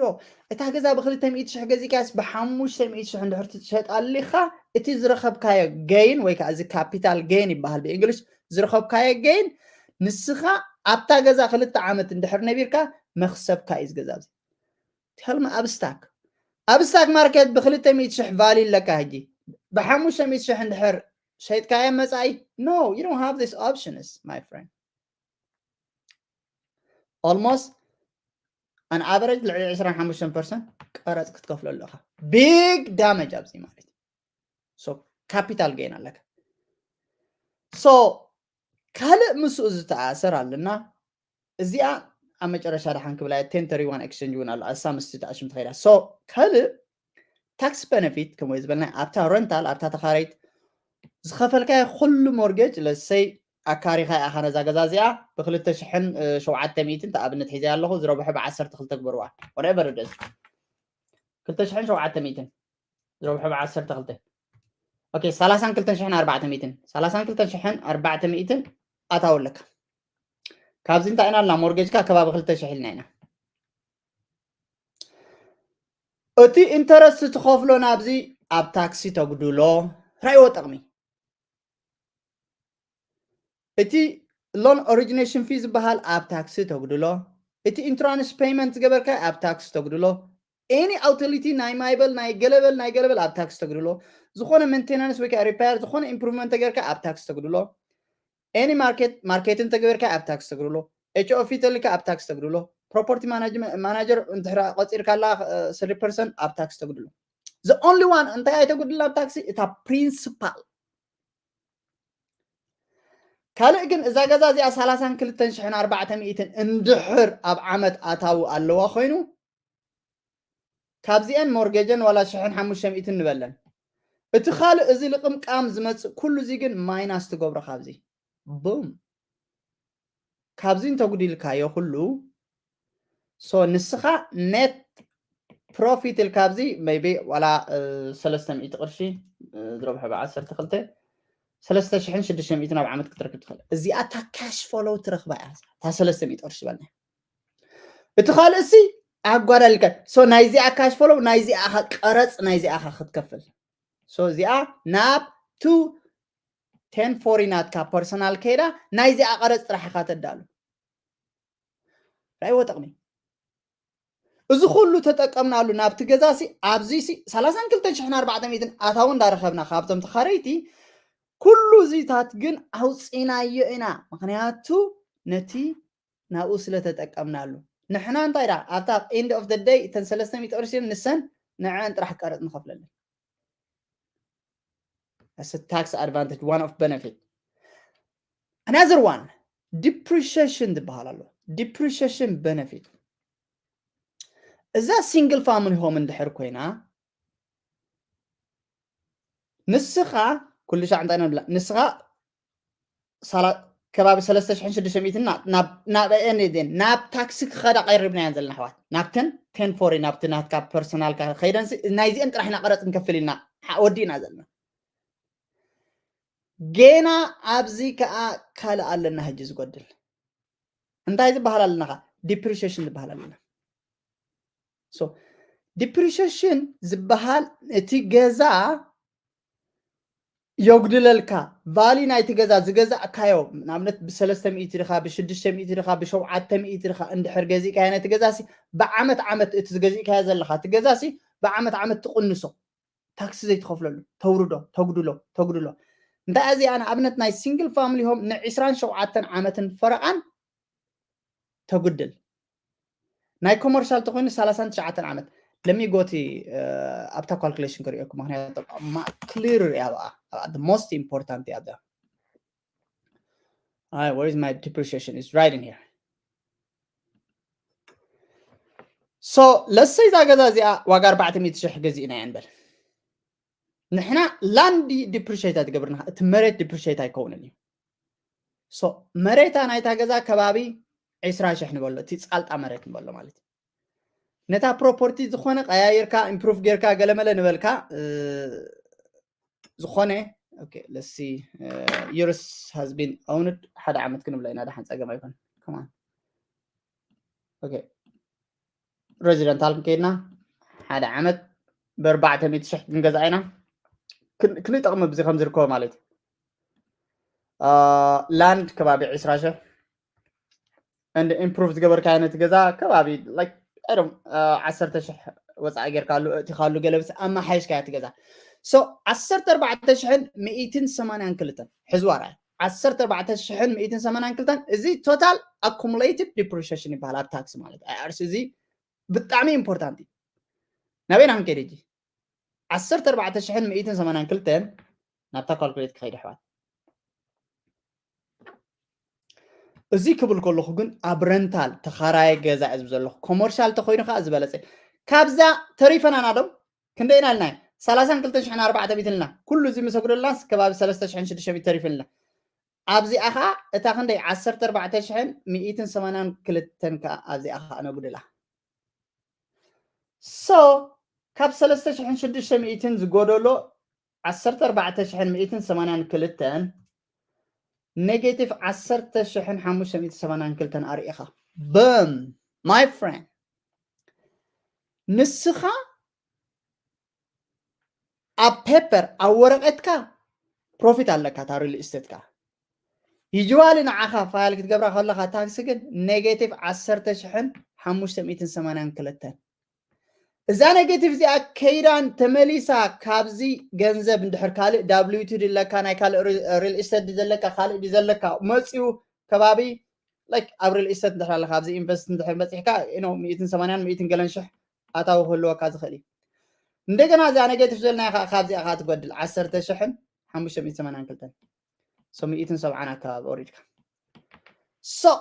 እታ ገዛ ብክልተ ሚእቲ ሽሕ ገዚእካያስ ብሓሙሽተ ሚእቲ ሽሕ እንድሕር ትሸጣ ኣሊኻ እቲ ዝረኸብካዮ ገይን ወይ ከዓ እዚ ካፒታል ገይን ይበሃል ብእንግሊሽ ዝረኸብካዮ ገይን ንስኻ ኣብታ ገዛ ክልተ ዓመት እንድሕር ነቢርካ መክሰብካ እዩ ዝገዛ። እዚ ተልሚ ኣብ ስታክ ኣብ ስታክ ማርኬት ብክልተ ሚእቲ ሽሕ ቫሊ ኣለካ ሕጂ ብሓሙሽተ ሚእቲ ሽሕ እንድሕር ሸይጥካዮ መፃኢ no, you don't have this options my friend. Almost an average ልዕሊ ዕስራን ሓሙሽተን ፐርሰንት ቀረፅ ክትከፍለሉ ኢኻ። ቢግ ዳመጅ ኣብዚ ማለት እዩ። ካፒታል ገይን ኣለካ። ካልእ ምስኡ ዝተኣሰር ኣለና። እዚኣ ኣብ መጨረሻ ደሓን ክብላ ቴን ተሪ ዋን ኤክስቸንጅ እውን ኣሎ ኣሳ ምስቲ ተኣሽም ትኸይዳ። ካልእ ታክስ ቤነፊት ከምኡ ዝበልና ኣብታ ረንታል ኣብታ ተኻረይት ዝኸፈልካዮ ኩሉ ሞርጌጅ ለሰይ ኣካሪኻ ኢኻ ነዛ ገዛ እዚኣ ብክልተ ሽሕን ሸውዓተ ሚእትን ተኣብነት ሒዘ ኣለኹ ዝረብሑ ብዓሰርተ ክልተ ግበርዋ ወረቨር ደስ ክልተ ሽሕን ሸውዓተ ሚእትን ዝረብሑ ብዓሰርተ ክልተ ኦኬ ሰላሳን ክልተን ሽሕን ኣርባዕተ ሚእትን ሰላሳን ክልተን ሽሕን ኣርባዕተ ሚእትን ኣታወለካ ካብዚ እንታይ ኢና ና ሞርጌጅካ ከባቢ ክልተ ሽሕ ኢልና ኢና። እቲ ኢንተረስት ትኸፍሎ ናብዚ ኣብ ታክሲ ተጉድሎ። ራይዎ ጠቕሚ እቲ ሎን ኦሪጂኔሽን ፊ ዝበሃል ኣብ ታክሲ ተጉድሎ። እቲ ኢንትራንስ ፔይመንት ዝገበርካ ኣብ ታክሲ ተጉድሎ። ኤኒ ኣውቶሊቲ ናይ ማይበል ናይ ገለበል ናይ ገለበል ኣብ ታክሲ ተጉድሎ። ዝኾነ ሜንቴናንስ ወይ ከዓ ሪፓየር ዝኾነ ኢምፕሩቭመንት ተገርካ ኣብ ታክሲ ተጉድሎ። ኤኒ ማርኬት ማርኬትን ተገበርካ ኣብ ታክሲ ተጉድሎ። ኤች ኦ ፊ ተልካ ኣብ ታክሲ ተጉድሎ። ፕሮፐርቲ ማናጀር እንድሕር ቆፂርካ ኣላ ስሪ ፐርሰንት ኣብ ታክሲ ተጉድሎ። The only one እንታይ ኣይተጉድል ኣብ ታክሲ እታ ፕሪንስፓል። ካልእ ግን እዛ ገዛ እዚኣ ሰላሳን ክልተን ሽሕን ኣርባዕተ ሚእትን እንድሕር ኣብ ዓመት ኣታዊ ኣለዋ ኮይኑ ካብዚአን ሞርጌጀን ዋላ ሽሕን ሓሙሽተ ሚእትን ንበለን እቲ ካልእ እዚ ልቕምቃም ዝመፅእ ኩሉ እዚ ግን ማይናስ ትገብሮ ካብዚ ቡም ካብዚ እንተጉዲልካዮ ኩሉ so ንስኻ ኔት ፕሮፊት ኢልካ ኣብዚ maybe ዋላ ሰለስተ ሚእቲ ቅርሺ ዝረብሖ ብዓሰርተ ክልተ ሰለስተ ሽሕን ሽዱሽተ ሚእትን ኣብ ዓመት ክትረክብ ትኽእል። እዚኣ እታ ካሽ ፎሎው ትረኽባ እያ። እታ ሰለስተ ሚእቲ ቅርሺ በልና እቲ ካልእ ሲ ኣጓዳልካ። So ናይዚኣ ካሽ ፍሎው፣ ናይዚኣ ኸ ቀረጽ፣ ናይዚኣ ኸ ክትከፍል። So እዚኣ ናብ ቱ ቴን ፎሪ ናትካ ፐርሰናል ከይዳ ናይዚኣ ቀረጽ ጥራሕ ኢኻ ተዳሉ። ራይዎ ጠቕሚ። እዚ ኩሉ ተጠቀምናሉ ናብቲ ገዛ ሲ፣ ኣብዚ ሲ ሰላሳን ክልተን ሽሕን ኣርባዕተ ሚእትን ኣታዊ እንዳረኸብና ካብቶም ተኻረይቲ፣ ኩሉ እዚታት ግን ኣውፂናዮ ኢና። ምኽንያቱ ነቲ ናብኡ ስለ ተጠቀምናሉ። ንሕና እንታይ ደኣ ኣብታ end of the day እተን ሰለስተ ሚእቲ ቅርሺ ንሰን ንዐን ጥራሕ ቀረጽ ንኸፍለለን። That's a tax advantage, one of benefit. Another one, depreciation ዝበሃል ኣሎ። Depreciation benefit። እዛ ሲንግል ፋሚሊ ሆም እንድሕር ኮይና ንስኻ ኩሉ ሻዕ እንታይ ንብላ፣ ንስኻ ሳላ-፣ ከባቢ ሰለስተ ሽሕን ሽዱሽተ ሚእትን ና-፣ ናብ፣ ናብ ኤን ኤን ኤን፣ ናብ ታክሲ ክኸዳ ቀሪብናየን ዘለና ኣሕዋት። ናብተን ቴን ፎሪ፣ ናብቲ ናትካ ፐርሰናልካ ከይደንሲ፣ ናይዚአን ጥራሕ ኢና ቀረጽ ንከፍል ኢልና ሓ-፣ ወዲእና ዘለና። ጌና ኣብዚ ከኣ ካልእ ኣለና ሕጂ ዝጎድል። እንታይ ዝበሃል ኣለና ኸ? ዲፕሪሺየሽን ዝበሃል ኣለና። So፣ ዲፕሪሺየሽን ዝበሃል እቲ ገዛ የጉድለልካ፣ ቫሊ ናይቲ ገዛ ዝገዛእካዮ፣ ንኣብነት ብሰለስተ ሚእቲ ድኻ፣ ብሽዱሽተ ሚእቲ ድኻ፣ ብሸውዓተ ሚእቲ ድኻ እንድሕር ገዚእካዮ ነቲ ገዛሲ፣ ብዓመት ዓመት እቲ ዝገዚእካዮ ዘለኻ እቲ ገዛሲ ብዓመት ዓመት ትቕንሶ፣ ታክሲ ዘይትኸፍለሉ፣ ተውርዶ፣ ተጉድሎ፣ ተጉድሎ። እንታይ እዚኣ ንኣብነት ናይ ሲንግል ፋሚሊ ሆም ንዒስራን ሸውዓተን ዓመትን ፈረቓን ተጉድል። ናይ ኮመርሻል ተኾይኑ ሰላሳን ትሽዓተን ዓመት። ለሚጎቲ ኣብታ ካልኩሌሽን ክርእየኩም፣ ምክንያቱ ክሊር እያ ኣብኣ፣ ኣብኣ the most important እያ ኣብዛ። Alright, where is my depreciation? It's right in here. So let's say እዛ ገዛ እዚኣ ዋጋ ኣርባዕተ ሚእቲ ሽሕ ገዚእና እያ ንበል። ንሕና ላንድ ዲፕሪሺየት ኣይትገብርና፣ እቲ መሬት ዲፕሪሺየት ኣይከውንን እዩ። So መሬታ ናይታ ገዛ ከባቢ ዒስራ ሽሕ ንበሎ፣ እቲ ጻልጣ መሬት ንበሎ ማለት እዩ። ነታ ፕሮፐርቲ ዝኾነ ቀያይርካ፣ ኢምፕሩቭ ጌርካ፣ ገለመለ ንበልካ፣ እ፣ ዝኾነ፣ okay, let's see, እ፣ yours has been owned ሓደ ዓመት ክንብሎ ኢና፣ ደሓን ጸገም ኣይኮን። Come on. Okay. ሬዚደንታል ክንከይድና ሓደ ዓመት ብኣርባዕተ ሚእቲ ሽሕ ክንገዛ ኢና። ክን-፣ ክንደይ ጠቕሚ ብዚ ከም ዝርከቦ ማለት እዩ። እ፣ ላንድ ከባቢ ዒስራ ሽሕ፣ and ኢምፕሩቭ ዝገበርካዮ ነቲ ገዛ ከባቢ፣ like፣ I don't፣ እ፣ ዓሰርተ ሽሕ ወፃኢ ጌርካሉ፣ እእቲኻሉ፣ ገለ ብስ ኣመሓይሽካዮ እቲ ገዛ። So ዓሰርተ ኣርባዕተ ሽሕን ሚእትን ሰማንያን ክልተን፣ ሕዝዋ ራይ፣ ዓሰርተ ኣርባዕተ ሽሕን ሚእትን ሰማንያን ክልተን፣ እዚ ቶታል ኣኩሙሌትድ ዲፕሪሺየሽን ይበሃል ኣብ ታክሲ ማለት፣ ኣይ ኣር ሲ። እዚ ብጣዕሚ ኢምፖርታንት እዩ። ናበይና ክንከይድ ሕጂ? ዓሰርተ ኣርባዕተ ሽሕን ሚእትን ሰማንያን ክልተን ናብታ ካልኩሌት ክኸይድ ኣሕዋት። እዚ ክብል ከለኹ ግን ኣብ ረንታል ተኻራየ ገዛ እየ ዝብል ዘለኹ። ኮመርሻል ተኾይኑ ከዓ ዝበለጸ። ካብዛ ተሪፈናና ዶ? ክንደይ ኢና ኢልና? ሰላሳን ክልተ ሽሕን ኣርባዕተ ሚእትን ኢልና። ኩሉ እዚ ምስ ኣጉደልናስ ከባቢ ሰለስተ ሽሕን ሽዱሽተ ሚእትን ተሪፉ ኢልና። ኣብዚኣ ከዓ እታ ክንደይ? ዓሰርተ ኣርባዕተ ሽሕን ሚእትን ሰማንያን ክልተን ከዓ ኣብዚኣ ከዓ ነጉድላ። So ካብ ሰለስተ ሽሕን ሽዱሽተ ሚእትን ዝጎደሎ ዓሰርተ ኣርባዕተ ሽሕን ሚእትን ሰማንያን ክልተን፣ ኔጌቲቭ ዓሰርተ ሽሕን ሓሙሽተ ሚእትን ሰማንያን ክልተን ኣርኢኻ። በም፣ my friend፣ ንስኻ ኣብ ፔፐር፣ ኣብ ወረቐትካ ፕሮፊት ኣለካ፣ እታ ሪል ኢስቴትካ። ዩጅዋሊ ንዓኻ ፋይል ክትገብራ ከለኻ ታክሲ ግን ኔጌቲቭ ዓሰርተ ሽሕን ሓሙሽተ ሚእትን ሰማንያን ክልተን። እዛ ኔጌቲቭ እዚኣ ከይዳን ተመሊሳ ካብዚ ገንዘብ እንድሕር ካልእ ዳብሊው ቱ ድለካ፣ ናይ ካልእ ሪ-፣ ሪል ኢስቴት ድዘለካ፣ ካልእ ድዘለካ መፅዩ ከባቢ፣ ላይክ፣ ኣብ ሪል ኢስቴት እንድሕር ኣለካ፣ ኣብዚ ኢንቨስት እንድሕር በፂሕካ፣ you know፣ ሚእትን ሰማንያን ሚእትን ገለን ሽሕ ኣታዊ ክህልወካ ዝኽእል እዩ። እንደገና እዛ ኔጌቲቭ ዘልና ኢኻ፣ ካብዚኣ ኸዓ ትጎድል ዓሰርተ ሽሕን ሓሙሽተ ሚእትን ሰማንያን ክልተን። So ሚእትን ሰብዓን ኣካባቢ ወሪድካ። So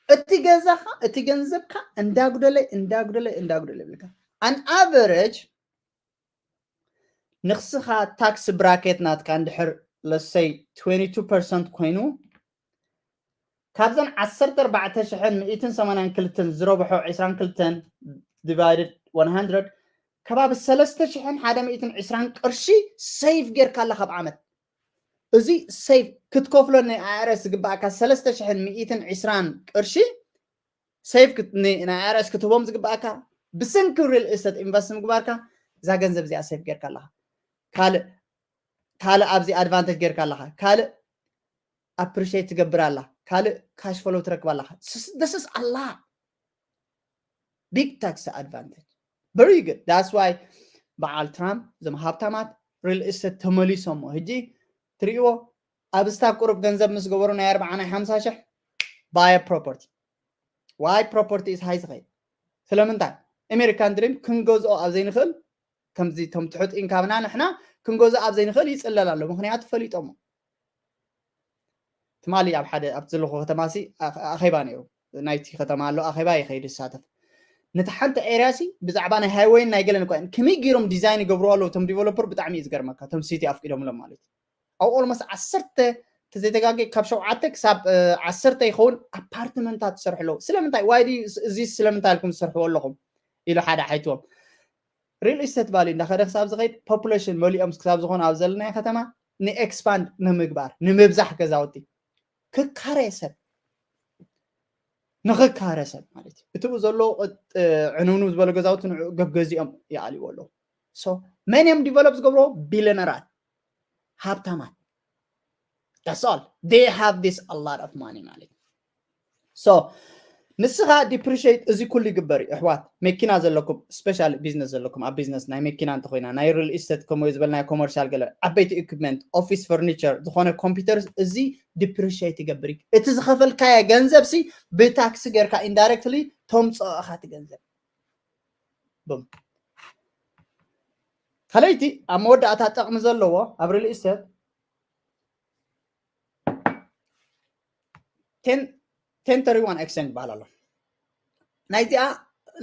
እቲ ገዛኻ፣ እቲ ገንዘብካ እንዳጉደለ፣ እንዳጉደለ፣ እንዳጉደለ ይብልካ። ኣን ኣቨሬጅ ንስኻ ታክስ ብራኬት ናትካ እንድሕር፣ let's say፣ ትዌንቲ ቱ ፐርሰንት ኮይኑ፣ ካብዘን ዓሰርተ ኣርባዕተ ሽሕን ሚእትን ሰማንያን ክልተን ዝረብሖ ዒስራን ክልተን ዲቫይድድ ዋን ሃንድረድ፣ ከባቢ ሰለስተ ሽሕን ሓደ ሚእትን ዒስራን ቅርሺ ሴቭ ጌርካ ኣለኻ ኣብ ዓመት። እዚ ሴቭ ክትከፍሎ ናይ ኣይ ኣር ኤስ ዝግባኣካ ሰለስተ ሽሕን ሚእትን ዒስራን ቅርሺ፣ ሴፍ ናይ ኣርኤስ ክትህቦም ዝግባኣካ ብስንኪ ሪል ኤስቴት ኢንቨስት ምግባርካ እዛ ገንዘብ እዚኣ ሴፍ ጌርካ ኣለካ። ካልእ ካልእ ኣብዚ ኣድቫንቴጅ ጌርካ ኣለካ። ካልእ ኣፕሪሺየት ትገብር ኣላ። ካልእ ካሽ ፍሎ ትረክብ ኣለካ። This is a lot. Big tax advantage. Very good. That's why በዓል ትራምፕ እዞም ሃብታማት ሪል ኤስቴት ተመሊሶሞ። ሕጂ ትርእይዎ ኣብ ስታክ ቁሩብ ገንዘብ ምስ ገበሩ ናይ ኣርባዓ ናይ ሓምሳ ሽሕ ባየ ፕሮፐርቲ። ዋይ ፕሮፐርቲ ኢስ ሃይ ዝኸይድ ስለምንታይ? ኣሜሪካን ድሪም ክንገዝኦ ኣብ ዘይንኽእል ከምዚ እቶም ትሑጥ ኢንካምና ንሕና ክንገዝኦ ኣብ ዘይንኽእል ይፅለል ኣሎ። ምክንያቱ ፈሊጦሞ። ትማሊ ኣብ ሓደ ኣብቲ ዘለኹ ከተማ ሲ ኣኸ- ኣኼባ ነይሩ። ናይቲ ከተማ ኣሎ ኣኼባ ይኸይድ ይሳተፍ። ነቲ ሓንቲ ኤርያ ሲ ብዛዕባ ናይ ሃይወይን ናይ ገለን እኳ ከመይ ገይሮም ዲዛይን ይገብሩ ኣለዉ እቶም ዲቨሎፐር ብጣዕሚ እዩ ዝገርመካ። እቶም ሲቲ ኣፍቂዶምሎም ማለት እዩ። ኣብ ኦልሞስት ዓሰርተ ተዘይተጋገ ካብ ሸውዓተ ክሳብ እ፣ ዓሰርተ ይኸውን ኣፓርትመንታት ትሰርሑ ኣለዉ። ስለምንታይ ዋይ ድዩ እዚ ስለምንታይ ኢልኩም ትሰርሕዎ ኣለኹም ኢሉ ሓደ ሓይትዎም። ሪል ኢስቴት ቫሊ እንዳኸደ ክሳብ ዝኸይድ ፖፑሌሽን መሊኦም ክሳብ ዝኾኑ ኣብ ዘለናዮ ከተማ ንኤክስፓንድ ንምግባር ንምብዛሕ ገዛውቲ ክካረ ሰብ ንኽካረ ሰብ ማለት እዩ። እቲ ብኡ ዘሎ ዕንውንው ዝበለ ገዛውቲ ንዕኡ ገገዚኦም ይኣልዎ ኣለዉ። So መን እዮም ዲቨሎፕ ዝገብርዎ? ቢሊነራት ሃብታማት። That's all. They have this a lot of money ማለት እዩ። So ንስኻ ዲፕሪሽት እዚ ኩሉ ይግበር እዩ ኣሕዋት። መኪና ዘለኩም ስፔሻሊ ቢዝነስ ዘለኩም ኣብ ቢዝነስ ናይ መኪና እንተኮይና ናይ ሪል ኢስቴት ከምኡ ዝበልናዮ ኮመርሻል ገለ ዓበይቲ ኢኩፕመንት ኦፊስ ፈርኒቸር ዝኾነ ኮምፒውተር እዚ ዲፕሪሽት ይገብር እዩ። እቲ ዝኸፈልካዮ ገንዘብ ሲ ብታክሲ ጌርካ ኢንዳይረክትሊ ተምፅኦ ኢኻ እቲ ገንዘብ። ቡም። ካልኣይቲ ኣብ መወዳእታ ጠቕሚ ዘለዎ ኣብ ሪል ኢስቴት ቴን ተሪ ዋን ኤክስቼንጅ ይበሃል ኣሎ። ናይዚኣ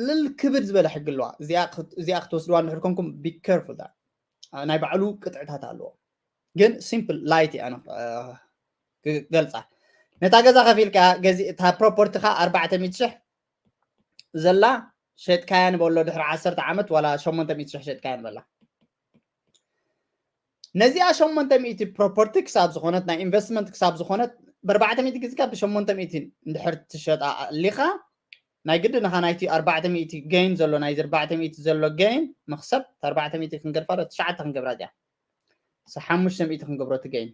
ልል ክብድ ዝበለ ሕጊ ኣለዋ። እዚኣ ክት- እዚኣ ክትወስድዋ እንድሕር ኮንኩም ቢ ኬርፉል። ናይ ባዕሉ ቅጥዕታት ኣለዎ። ግን ሲምፕል ላይት እያ ክገልፃ። ነታ ገዛ ከፊልካ ገዚ እታ ፕሮፐርቲኻ ኣርባዕተ ሚእቲ ሽሕ ዘላ ሸጥካያ ንበሎ ድሕሪ ዓሰርተ ዓመት ዋላ ሸሞንተ ሚእቲ ሽሕ ሸጥካያ ንበላ። ነዚኣ ሸሞንተ ሚእቲ ፕሮፐርቲ ክሳብ ዝኾነት ናይ ኢንቨስትመንት ክሳብ ዝኾነት ብኣርባዕተ ሚእቲ ግዝካ ብሸሞንተ ሚእቲ እንድሕር ትሸጣ ኣሊኻ ናይ ግዲ ንኻ ናይቲ ኣርባዕተ ሚእቲ ገይን ዘሎ ናይዚ ኣርባዕተ ሚእቲ ዘሎ ገይን መክሰብ ኣርባዕተ ሚእቲ ክንገድፋ ዶ ትሽዓተ ክንገብራ እዚኣ ሓሙሽተ ሚእቲ ክንገብሮ እቲ ገይን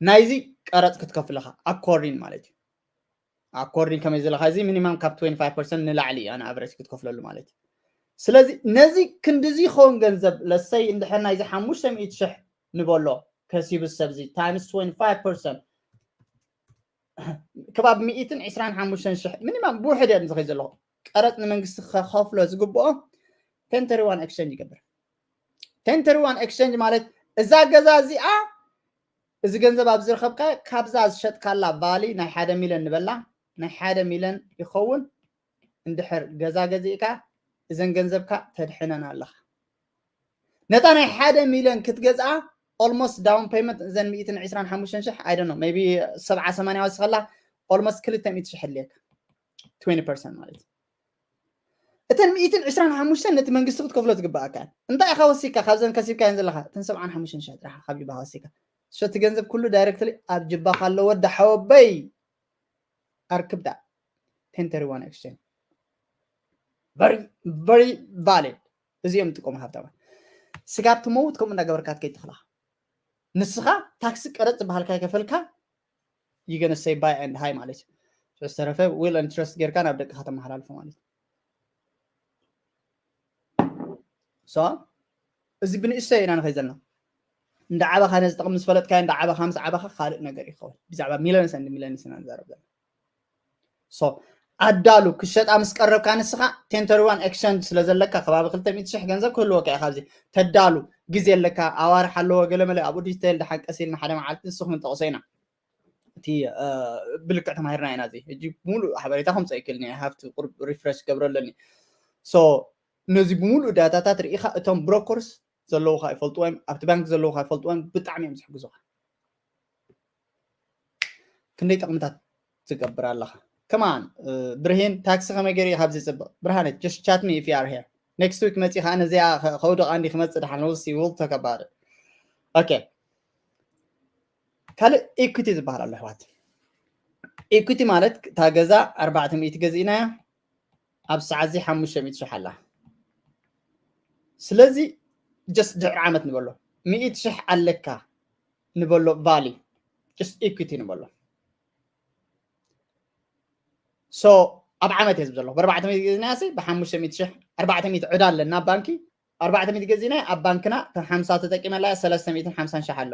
ናይዚ ቀረፅ ክትከፍልኻ ኣኮርዲን ማለት እዩ። ኣኮርዲን ከመይ ዘለካ እዚ ሚኒማም ካብ ትዌንቲ ፋይቭ ፐርሰንት ንላዕሊ እዩ ኣነ ኣቨሬጅ ክትከፍለሉ ማለት እዩ። ስለዚ ነዚ ክንድዚ ይኸውን ገንዘብ ለሰይ እንድሕር ናይዚ ሓሙሽተ ሚእቲ ሽሕ ንበሎ ከሲቡ ሰብ እዚ ታይምስ ትዌንቲ ፋይቭ ፐርሰንት ከባቢ ሚእትን ዕስራን ሓሙሽተን ሽሕ ሚኒማም ብውሕድ እየ ዝኸይ ዘለኹ ቀረፅ ንመንግስቲ ከኸፍሎ ዝግብኦ ቴን ተሪ ዋን ኤክስቼንጅ ይገብር። ቴን ተሪ ዋን ኤክስቼንጅ ማለት እዛ ገዛ እዚኣ እዚ ገንዘብ ኣብ ዝረኸብካ ካብዛ ዝሸጥካላ ቫሊ ናይ ሓደ ሚልዮን ንበላ ናይ ሓደ ሚልዮን ይኸውን። እንድሕር ገዛ ገዚእካ እዘን ገንዘብካ ተድሕነን ኣለኻ። ነታ ናይ ሓደ ሚልዮን ክትገዝኣ ኦልሞስት ዳውን ፔመንት እዘን ሚእትን ዕስራን ሓሙሽተን ሽሕ ኣይ ዶንት ኖ ሜቢ ሰብዓ ሰማንያ ወሲኸላ ኦልሞስት ክልተ ሚእቲ ሽሕ ኣድልየካ ትዌንቲ ፐርሰንት ማለት እዩ። እተን ሚእትን ዕስራን ሓሙሽተን ነቲ መንግስቲ ክትከፍሎ ዝግባኣካ እየን። እንታይ ኢኻ ወሲካ ካብዘን ከሲብካየን ዘለኻ እተን ሰብዓን ሓሙሽተን ሽሕ ጥራሕ ካብ ጅባኻ ወሲካ። So እቲ ገንዘብ ኩሉ ዳይረክትሊ ኣብ ጅባኻ ኣሎ ወዲ ሓወበይ። ኣርክብዳ ቴን ተሪ ዋን ኤክስቼንጅ very very valid። እዚኦም ዝጥቀሙ ሃብታማት ስጋብ ትመውት ከምኡ እንዳገበርካ ትከይድ ትኽእላ። ንስኻ ታክሲ ቀረፅ ዝበሃልካ ይከፈልካ you gonna say buy and high ማለት እዩ። ዝተረፈ will and trust ጌርካ ናብ ደቅኻ ተመሓላልፎ ማለት እዩ። So እዚ ብንእሽተይ ኢና ንኸይድ ዘለና። እንዳ ዓበኻ ነዚ ጥቕሚ ዝፈለጥካዮ እንዳ ዓበኻ ምስ ዓበኻ ካልእ ነገር ይኸውን። ብዛዕባ ሚለንስ and ሚለንስ ኢና ንዛረብ ዘለና። So ኣዳሉ ክሸጣ ምስ ቀረብካ ንስኻ ቴን ተሪ ዋን ኤክስቼንጅ ስለ ዘለካ ከባቢ ክልተ ሚእቲ ሽሕ ገንዘብ ክህልወካ እዩ። ካብዚ ተዳሉ ግዜ ኣለካ፣ ኣዋርሕ ኣለዎ ገለመለ ኣብኡ ዲቴይል ደሓን ቀስ ኢልና ሓደ መዓልቲ ንሱ ክንጠቕሶ ኢና። እቲ ብልክዕ ተማሂርና ኢና እዚ ሕጂ ሙሉእ ሓበሬታ ከምፀ ይክልኒ ሃፍቲ ቁርብ ሪፍረሽ ገብረ ኣለኒ። So ነዚ ብሙሉእ ዳታታት ርኢኻ እቶም ብሮከርስ ዘለውካ ይፈልጥዎ እዮም ኣብቲ ባንክ ዘለውካ ይፈልጥዎ እዮም ብጣዕሚ እዮም ዝሕግዙኻ። ክንደይ ጠቕምታት ትገብር ኣለኻ ከማን። ብርሂን ታክሲ ከመይ ገይሩ እዩ ካብዚ ፅብቕ ብርሃነ just chat me if you are here next week መፂ ከዓ ነዚኣ ከውድቓ እንዲ ክመፅእ ድሓን will see will talk about it okay። ካልእ ኢኩቲ ዝበሃል ኣሎ ኣሕዋት። equity ማለት እታ ገዛ ኣርባዕተ ሚእቲ ገዚእናያ፣ ኣብ ሰዓት እዚ ሓሙሽተ ሚእቲ ሽሕ ኣላ። ስለዚ just ድሕሪ ዓመት ንበሎ ሚእቲ ሽሕ ኣለካ ንበሎ፣ value just equity ንበሎ። So ኣብ ዓመት እየ ዝብል ዘለኹ። ብ400 ገዚእናያ ሲ ብ500 ሺሕ፣ ኣርባዕተ ሚእቲ ዕዳ ኣለና ኣብ ባንኪ። ኣርባዕተ ሚእቲ ገዚእናያ፣ ኣብ ባንክና እተን ሓምሳ ተጠቂመላ እያ፣ ሰለስተ ሚእትን ሓምሳን ሺሕ ኣሎ።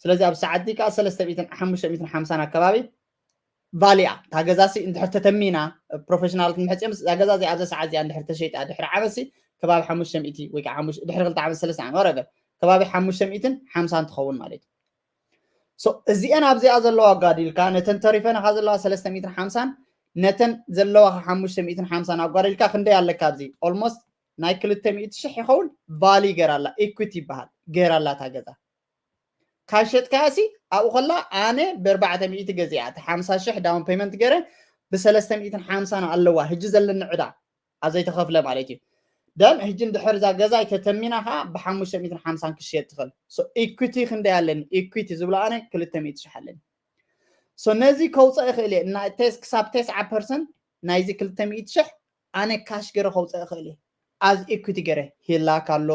ስለዚ ኣብ ሰዓት እዚ ከዓ ሰለስተ ሚእትን ሓሙሽተ ሚእትን ሓምሳን ኣከባቢ value እያ። እታ ገዛ ሲ እንድሕር ተተሚና፣ ፕሮፌሽናላት ንሕፅዮም፣ እዛ ገዛ እዚኣ ኣብዚ ሰዓት እዚኣ እንድሕር ተሸይጣ ድሕሪ ዓመት ሲ ከባቢ ሓሙሽተ ሚእቲ ወይ ከዓ ሓሙሽተ፣ ድሕሪ ክልተ ዓመት፣ ሰለስተ ዓመት፣ whatever፣ ከባቢ ሓሙሽተ ሚእትን ሓምሳን ትኸውን ማለት እዩ። So እዚአን ኣብዚኣ ዘለዋ ኣጓዲልካ፣ ነተን ተሪፈናኻ ዘለዋ ሰለስተ ሚእትን ሓምሳን፣ ነተን ዘለዋ ሓሙሽተ ሚእትን ሓምሳን ኣጓዲልካ ክንደይ ኣለካ ኣብዚ? Almost ናይ ክልተ ሚእቲ ሽሕ ይኸውን። Value ገይራ ኣላ፣ equity ይበሃል፣ ገይራ ኣላ እታ ገዛ። ካብ ሸጥካያ ሲ ኣብኡ ከላ ኣነ ብ ኣርባዕተ ሚእቲ ገዚኣ፣ እቲ ሓምሳ ሽሕ down payment ገይረ፣ ብ ሰለስተ ሚእትን ሓምሳን ኣለዋ ሕጂ ዘለኒ ዕዳ ኣብ ዘይተኸፍለ ማለት እዩ። Then ሕጂ እንድሕር እዛ ገዛ ኣይተተሚና ከዓ ብ ሓሙሽተ ሚእትን ሓምሳን ክሽየጥ ትኽእል። So equity ክንደይ ኣለኒ? Equity ዝብሎ ኣነ ክልተ ሚእቲ ሽሕ ኣለኒ። So ነዚ ከውፅእ ይኽእል እየ። እና ቴስ-፣ ክሳብ ተስዓ ፐርሰንት ናይዚ ክልተ ሚእቲ ሽሕ ኣነ ካሽ ገይረ ከውፅእ ይኽእል እየ። As equity ገይረ፣ ሂላክ ኣሎ፣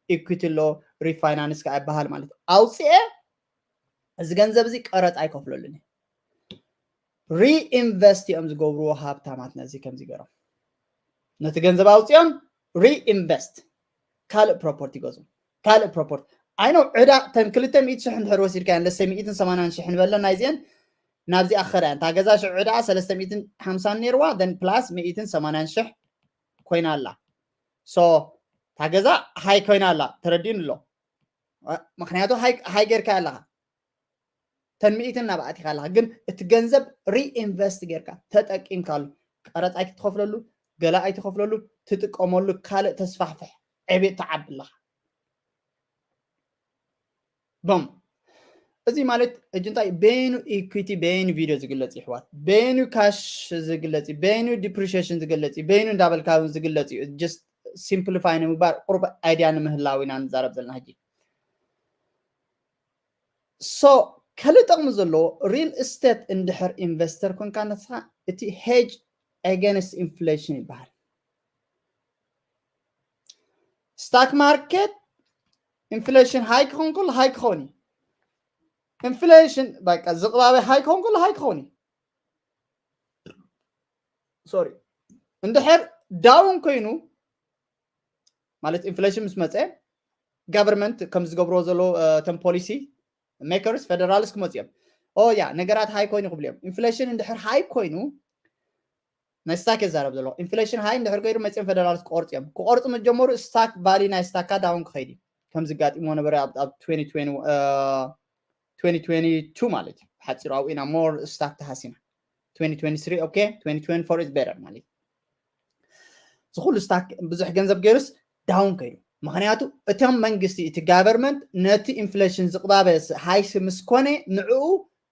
equity ኣሎ፣ refinance ከዓ ይበሃል ማለት እዩ። ኣውፅኤ እዚ ገንዘብ እዚ ቀረፅ ኣይከፍለሉን እየ። Reinvest እዮም ዝገብርዎ ሃብታማት። ነዚ ከምዚ ገይሮም ነቲ ገንዘብ ኣውፅኦም reinvest ካልእ ፕሮፐርቲ ይገዝኡ። ካልእ ፕሮፐርቲ፣ I know፣ ዕዳ ተን ክልተ ሚእቲ ሽሕ እንድሕር ወሲድካየን፣ let's say ሚእትን ሰማንያን ሽሕ ንበለን ናይዚአን፣ ናብዚኣ ክኸዳ እየን። እታ ገዛ ሽዑ ዕዳ ሰለስተ ሚእትን ሓምሳን ነይርዋ፣ then plus ሚእትን ሰማንያን ሽሕ ኮይና ኣላ። So እታ ገዛ ሃይ ኮይና ኣላ፣ ተረዲኡኒ ኣሎ። እ፣ ምኽንያቱ ሃይ፣ ሃይ ጌርካ ኣለኻ፣ ተን ሚእትን ናብ ኣቲኻ ኣለኻ፣ ግን እቲ ገንዘብ reinvest ጌርካ ተጠቂምካሉ፣ ቀረፅ ኣይትኸፍለሉ፣ ገለ ኣይትኸፍለሉ፣ ትጥቀመሉ፣ ካልእ ተስፋሕፍሕ፣ ዕቤት ትዓቢ ኣለኻ። ቦም። እዚ ማለት ሕጂ እንታይ በይኑ equity፣ በይኑ ቪዲዮ ዝግለጽ እዩ፣ ኣሕዋት፣ በይኑ ካሽ ዝግለጽ እዩ፣ በይኑ depreciation ዝግለጽ እዩ፣ በይኑ እንዳበልካ እውን ዝግለጽ እዩ። Just simplify ንምግባር ቁሩብ ኣይድያ ንምህላው ኢና ንዛረብ ዘለና ሕጂ። So ካልእ ጥቕሚ ዘለዎ፣ ሪል ስቴት እንድሕር ኢንቨስተር ኮንካ ንስኻ፣ እቲ hedge against inflation ይበሃል። ስታክ ማርኬት ኢንፍሌሽን ሃይ ክኸውን ከሎ ሃይ ክኸውን እዩ። ኢንፍሌሽን በቃ ዝቕባበ ሃይ ክኸውን ከሎ ሃይ ክኸውን እዩ። ሶሪ፣ እንድሕር ዳውን ኮይኑ ማለት ኢንፍሌሽን ምስ መፀ፣ ጋቨርንመንት ከም ዝገብርዎ ዘሎ፣ እ፣ እቶም ፖሊሲ ሜከርስ፣ ፌደራልስ ክመፁ እዮም። ኦ ያ፣ ነገራት ሃይ ኮይኑ ክብሉ እዮም። ኢንፍሌሽን እንድሕር ሃይ ኮይኑ፣ ናይ ስታክ የዛረብ ዘሎ። ኢንፍሌሽን ሃይ እንድሕር ከይዱ መፅኦም ፌደራልስ ክቆርፁ እዮም። ክቆርፁ ምስ ጀመሩ ስታክ ቫሊ ናይ ስታካ ዳውን ክኸይድ እዩ። ከም ዝጋጢሞ ነበረ ኣብ፣ ኣብ ትዌንቲ ትዌንቲ፣ እ፣ ትዌንቲ ትዌንቲ ቱ ማለት እዩ። ብሓፂሩ ኣብኡ ኢና ሞር ስታክ ተሃሲና። ትዌንቲ ትዌንቲ ስሪ ኦኬ፣ ትዌንቲ ትዌንቲ ፎር is better ማለት እዩ። እዚ ኩሉ ስታክ ብዙሕ ገንዘብ ገይሩስ ዳውን ከይዱ። ምኽንያቱ እቶም መንግስቲ፣ እቲ ጋቨርንመንት ነቲ ኢንፍሌሽን ዝቕባበ ስ-፣ ሃይሲ ምስ ኮነ ንዕኡ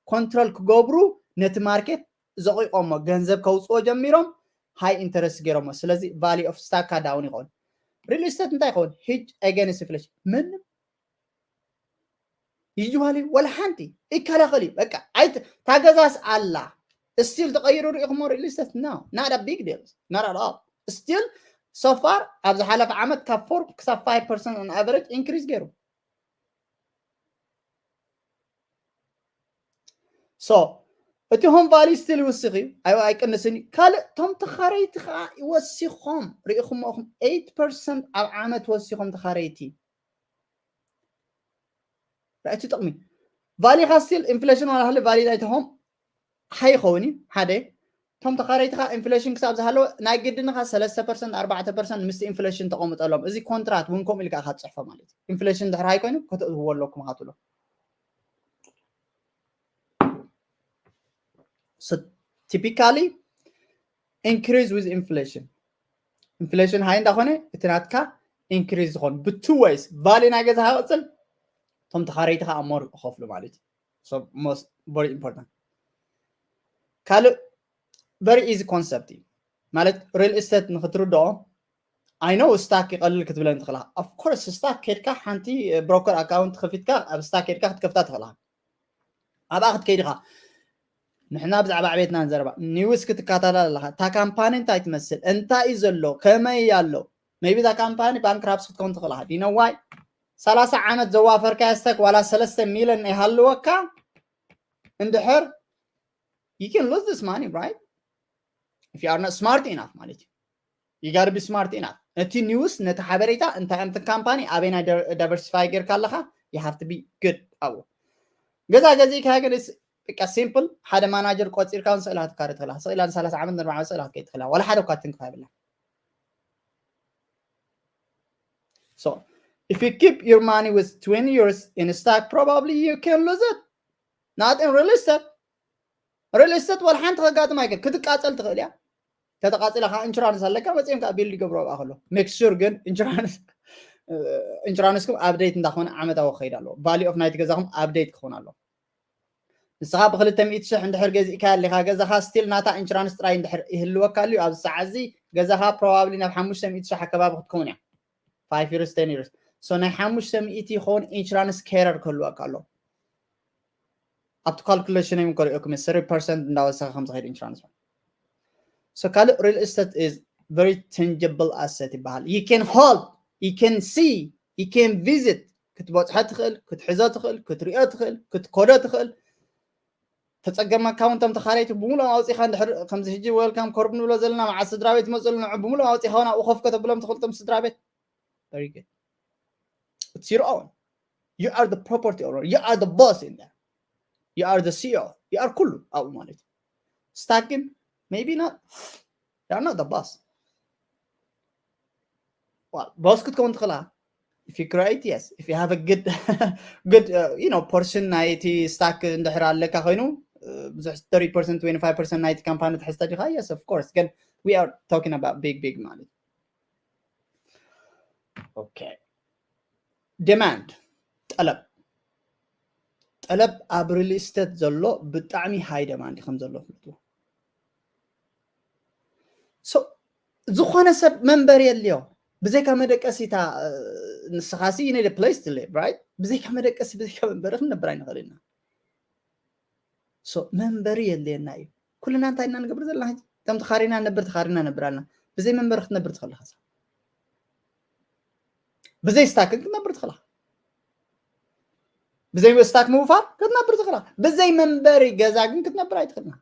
ኮንትሮል ክገብሩ ነቲ ማርኬት ዘቑቆሞ፣ ገንዘብ ከውፅኦ ጀሚሮም፣ ሃይ ኢንተረስት ገይሮሞ። ስለዚ ቫሊ ኦፍ ስታካ ዳውን ይኸውን። ሪል ስቴት እንታይ ይኸውን? ሂጅ ኤገንስት ኢንፍሌሽን ምንም ዩዝዋሊ ወላ ሓንቲ ይከላኸል እዩ። በቃ ኣይት-፣ ታገዛስ ኣላ። ስቲል ተቐይሩ ርኢኹሞ ሪል ስቴት? No, not a big deal, not at all. ስቲል so far ኣብ ዝሓለፈ ዓመት ካብ ፎር ክሳብ ፋይቭ ፐርሰንት on average increase ገይሩ። So እቲ ሆም ቫሊ ስቲል ይውስኽ እዩ፣ ኣይ-፣ ኣይቅንስን እዩ። ካልእ እቶም ተኻረይቲ ከዓ ወሲኾም ርኢኹሞ ኢኹም፣ ኤይት ፐርሰንት ኣብ ዓመት ወሲኾም ተኻረይቲ። ራእቲ ጥቕሚ ቫሊ ኻ ስቲል ኢንፍሌሽን ዋላ ሃለ ቫሊ ናይቲ ሆም ሃይ ይኸውን እዩ። ሓደ፣ እቶም ተኻረይቲ ኻ ኢንፍሌሽን ክሳብ ዝሃለወ ናይ ግድን ኻ ሰለስተ ፐርሰንት ኣርባዕተ ፐርሰንት ምስቲ ኢንፍሌሽን ተቐምጠሎም። እዚ ኮንትራት እውን ከምኡ ኢልካ ኢኻ ትፅሕፎ ማለት እዩ። ኢንፍሌሽን ድሕር ሃይ ኮይኑ ከተእትውዎ ኣለኩም ኢኻ ትብሎ። So typically increase with inflation። ኢንፍሌሽን ሃይ እንዳኾነ እቲ ናትካ ኢንክሪዝ ዝኾን ብ two ways፣ ቫሊ ናይ ገዛ ክቕፅል፣ እቶም ተኻረይቲ ከዓ ሞር ይኸፍሉ ማለት እዩ። So most very important። ካልእ very easy concept እዩ ማለት ሪል ስቴት ንክትርድኦ፣ I know ስታክ ይቐልል ክትብለኒ ትኽእላ። Of course ስታክ ከድካ ሓንቲ ብሮከር ኣካውንት ከፊትካ ኣብ ስታክ ከድካ ክትከፍታ ትኽእላ። ኣብኣ ክትከይድ ኢኻ። ንሕና ብዛዕባ ዕቤትና ንዘረባ ኒውስ ክትከታተል ኣለካ። እታ ካምፓኒ እንታይ ትመስል፣ እንታይ እዩ ዘሎ፣ ከመይ ኣሎ? Maybe እዛ ካምፓኒ ባንክራፕሲ ክትከውን ትኽእል ኢኻ። Do you know why? ሰላሳ ዓመት ዘዋፈርካዮ ስቶክ ዋላ ሰለስተ ሚልዮን ይሃልወካ እንድሕር you can lose this money, right? If you are not smart enough ማለት እዩ። You gotta be smart enough። እቲ ኒውስ ነቲ ሓበሬታ እንታይ እዮም፣ እቲ ካምፓኒ ኣበይና ዳይቨርሲፋይ ጌርካ ኣለካ? You have to be good ኣብኡ። ገዛ ገዚእካ ግን it's በቃ ሲምፕል፣ ሓደ ማናጀር ቆፂርካ እውን ስእላ ክትካረ ትኽእላ። ስእላ ን ሰላሳ ዓመት ን ኣርባዓ ዓመት ስእላ ክትከይድ ትኽእላ። ዋላ ሓደ እኳ ትንክፍ ኣይብላ። So if you keep your money with twenty years in stock, probably you can lose it. Not in real estate. Real estate ዋላ ሓንቲ ከጋጥም ኣይክእል። ክትቃፀል ትኽእል እያ። ተተቃፂላ ከዓ ኢንሹራንስ ኣለካ፣ መፅኦም ከዓ ቢልድ ይገብሩ ኣብኣ ከሎ። Make sure ግን ኢንሹራንስ ኢንሹራንስኩም ኣፕዴት እንዳኾነ ዓመታዊ ክኸይድ ኣለዎ። ቫልዩ ኦፍ ናይቲ ገዛኹም ኣፕዴት ክኸውን ኣለዎ። ንስኻ ብክልተ ሚእቲ ሽሕ እንድሕር ገዚእካ ኣለኻ ገዛኻ፣ ስቲል ናታ ኢንሹራንስ ጥራይ እንድሕር ይህልወካ ኣልዩ፣ ኣብዚ ሰዓት እዚ ገዛኻ ፕሮባብሊ ናብ ሓሙሽተ ሚእቲ ሽሕ ኣከባቢ ክትከውን እያ። Five years, ten years። So ናይ ሓሙሽተ ሚእቲ ይኸውን ኢንሹራንስ ካረር ክህልወካ ኣሎ። ኣብቲ ካልኩሌሽን እዮም ከርእየኩም፣ ሰሪ ፐርሰንት እንዳወሰኸ ከም ዝኸይድ ኢንሹራንስ። So ካልእ ሪል ስቴት is very tangible asset ይበሃል። You can hold, you can see, you can visit። ክትበፅሖ ትኽእል፣ ክትሕዞ ትኽእል፣ ክትሪኦ ትኽእል፣ ክትኮዶ ትኽእል። ተፀገመካ እውን፣ እቶም ተኻረይቲ ብምሉኦም ኣውፂኻ እንድሕር ከምዚ ሕጂ ዌልካም ኮርብ ንብሎ ዘለና፣ መዓት ስድራ ቤት ይመፅሉ፣ ንዑ ብምሉኦም ኣውፂኻ እውን ኣብኡ ኮፍ ከተብሎም ትኽእል እቶም ስድራ ቤት። Very good. It's your own. You are the property owner. You are the boss in there. You are the C E O. You are ኩሉ ኣብኡ ማለት እዩ። ስታክ ግን maybe not. You are not the boss. Well, boss ክትከውን ትኽእላ። If you create, yes. If you have a good, good, uh, you know, portion ናይ እቲ ስታክ እንድሕር ኣለካ ኮይኑ፣ uh, ብዙሕ thirty percent, twenty-five percent ናይቲ ካምፓኒ ትሕዝተ ዲኻ? Yes, of course. ግን we are talking about big, big ማለት እዩ። Okay. Demand፣ ጠለብ። ጠለብ ኣብ ሪል ስቴት ዘሎ ብጣዕሚ ሃይ ደማንድ ከም ዘሎ ፍልጥዎ። So ዝኾነ ሰብ መንበሪ የድልዮ። ብዘይካ መደቀሲታ፣ እ፣ ንስኻሲ you need a place to live, right? ብዘይካ መደቀሲ፣ ብዘይካ መንበሪ ክንነብር ኣይንኽእል ኢና። So መንበሪ የድልየና እዩ። ኩልና እንታይ ኢና ንገብር ዘለና ሕጂ? እቶም ተኻሪና ንነብር፣ ተኻሪና ነብር ኣለና። ብዘይ መንበሪ ክትነብር ትኽእል ኢኻ። ብዘይ ስታክን ክትነብር ትኽእል ኢኻ። ብዘይ ስታክ ምውፋር ክትነብር ትኽእል ኢኻ። ብዘይ መንበሪ ገዛ ግን ክትነብር ኣይትኽእልና።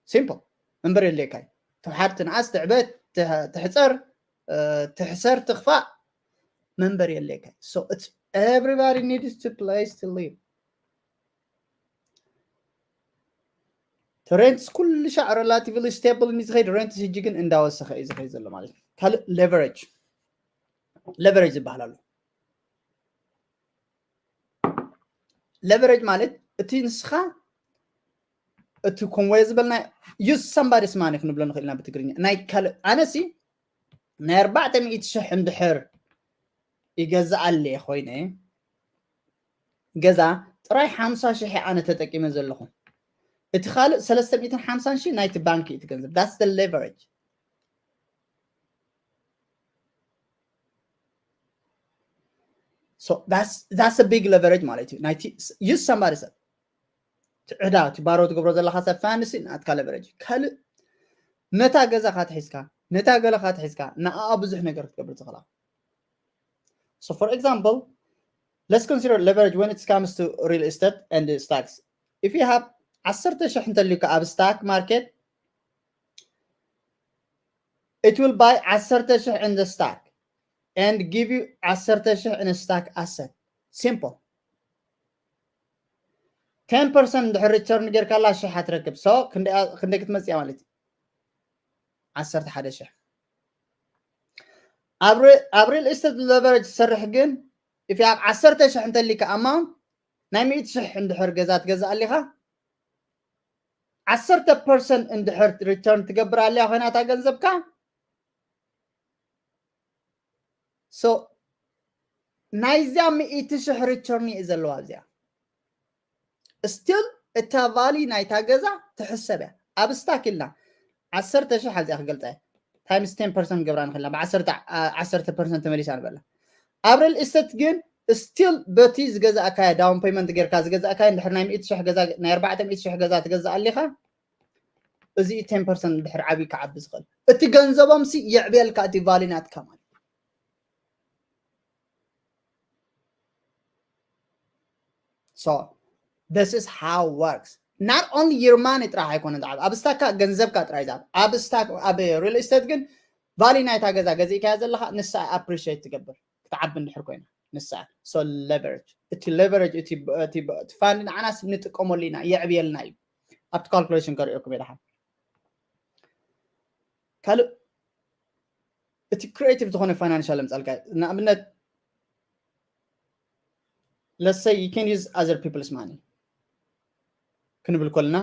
ሲምፕል። መንበሪ የድልየካ እዩ። ትውሓድ፣ ትንኣስ፣ ትዕበ፣ ትሕ-፣ ትሕፀር፣ እ፣ ትሕሰር፣ ትኽፋእ፣ መንበሪ የድልየካ እዩ። So it's, everybody needs to place to live። እቲ ሬንትስ ኩሉ ሻዕ ሬላቲቭሊ ስቴብል እዩ ዝኸይድ። ሬንትስ ሕጂ ግን እንዳወሰኸ እዩ ዝኸይድ ዘሎ ማለት እዩ። ካልእ ሌቨሬጅ፣ ሌቨሬጅ ዝበሃል ኣሎ። ሌቨሬጅ ማለት እቲ ንስኻ እቲ ከምኡ ዝበልና use somebody's money ክንብሎ ንኽእል ኢና ብትግርኛ። ናይ ካልእ፣ ኣነሲ ናይ ኣርባዕተ ሚእቲ ሽሕ እንድሕር ይገዝኣለየ ኮይነ፣ ገዛ ጥራይ ሓምሳ ሽሕ ኣነ ተጠቂመ ዘለኹ። እቲ ካልእ ሰለስተ ሚእትን ሓምሳን ሽሕ ናይቲ ባንክ እዩ እቲ ገንዘብ። That's the leverage. So that's, that's a big leverage ማለት እዩ። ናይቲ use somebody's፣ እቲ ዕዳ፣ እቲ ባሮ ትገብሮ ዘለኻ ሰብ ፋይናንስ ናትካ ሌቨሬጅ። ካልእ ነታ ገዛኻ ትሒዝካ፣ ነታ ገለኻ ትሒዝካ፣ ንኣኣ ብዙሕ ነገር ክትገብር ትኽእላ። So for example, let's consider leverage when it comes to real estate and the stocks. If you have ዓሰርተ ሽሕ እንተልዩካ ኣብ ስታክ ማርኬት፣ it will buy ዓሰርተ ሽሕ in the stock and give you ዓሰርተ ሽሕ in a stock asset. Simple. Ten percent እንድሕር ሪተርን ጌርካላ ሽሕ ኣትረክብ። So ክንደይ፣ ክንደይ ክትመፅእ እያ ማለት እዩ? ዓሰርተ ሓደ ሽሕ። ኣብ ሪ-፣ ኣብ ሪል ስቴት ሌቨሬጅ ትሰርሕ ግን፣ if you have ዓሰርተ ሽሕ እንተሊካ ኣማውንት፣ ናይ ሚእቲ ሽሕ እንድሕር ገዛ ትገዝእ ኣሊኻ፣ ዓሰርተ ፐርሰንት እንድሕር ሪተርን ትገብር ኣሊያ ኮይና እታ ገንዘብካ፣ so ናይዚኣ ሚእቲ ሽሕ ሪተርን እዩ ዘለዋ እዚኣ። ስቲል እታ ቫሊ ናይታ ገዛ ትሕሰብ እያ። ኣብ ስታክ ኢልና ዓሰርተ ሽሕ ኣብዚኣ ክገልፃ እየ። ታይምስ ቴን ፐርሰንት ገብራ ንኽእልና፣ ብዓሰርተ፣ ዓ-፣ ዓሰርተ ፐርሰንት ተመሊሳ ንበላ። ኣብ ሪል ስቴት ግን still በቲ ዝገዛእካዮ down payment ጌርካ ዝገዛእካዮ እንድሕር ናይ ሚእቲ ሽሕ ገዛ ናይ ኣርባዕተ ሚእቲ ሽሕ ገዛ ትገዝእ ኣሊኻ እዚ ten percent ድሕር ዓብይ ክዓቢ ዝኽእል እቲ ገንዘቦም ሲ የዕብየልካ እቲ value ናትካ ማለት so this is how works not only your money ጥራሕ ኣይኮነን ዝዓቢ ኣብ stock ካ ገንዘብካ ጥራይ ዝዓቢ ኣብ stock ኣብ real estate ግን value ናይታ ገዛ ገዚእካያ ዘለኻ ንሳ appreciate ትገብር ክትዓቢ እንድሕር ኮይና ንሳ so leverage እቲ leverage እቲ fund ንዓናስ ንጥቀመሉ ኢና የዕብየልና እዩ ኣብቲ calculation ከርእየኩም የድሓን ካልእ እቲ creative ዝኾነ financial ምፃልካ ንኣብነት let's say you can use other people's money ክንብል ከለና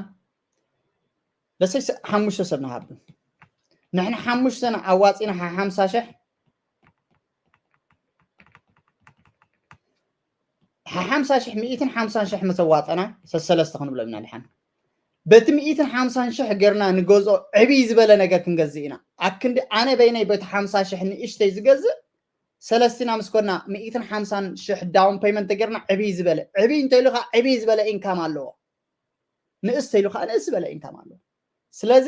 let's say ሓሙሽተ ሰብ ንሃብ ንሕና ሓሙሽተና ኣዋፂና ሓምሳ ሽሕ ሓምሳ ሽሕ ሚእትን ሓምሳን ሽሕ ምስ ኣዋፀና ሰሰለስተ ክንብሎ ኢና ድሓን በቲ ሚእትን ሓምሳን ሽሕ ጌርና ንገዝኦ ዕብይ ዝበለ ነገር ክንገዝእ ኢና ኣብ ክንዲ ኣነ በይነይ በቲ ሓምሳ ሽሕ ንእሽተይ ዝገዝእ ሰለስቲና ምስ ኮና ሚእትን ሓምሳን ሽሕ down payment ተጌርና ዕብይ ዝበለ ዕብይ እንተኢሉ ከዓ ዕብይ ዝበለ income ኣለዎ ንእስ ተኢሉ ከዓ ንእስ ዝበለ income ኣለዎ ስለዚ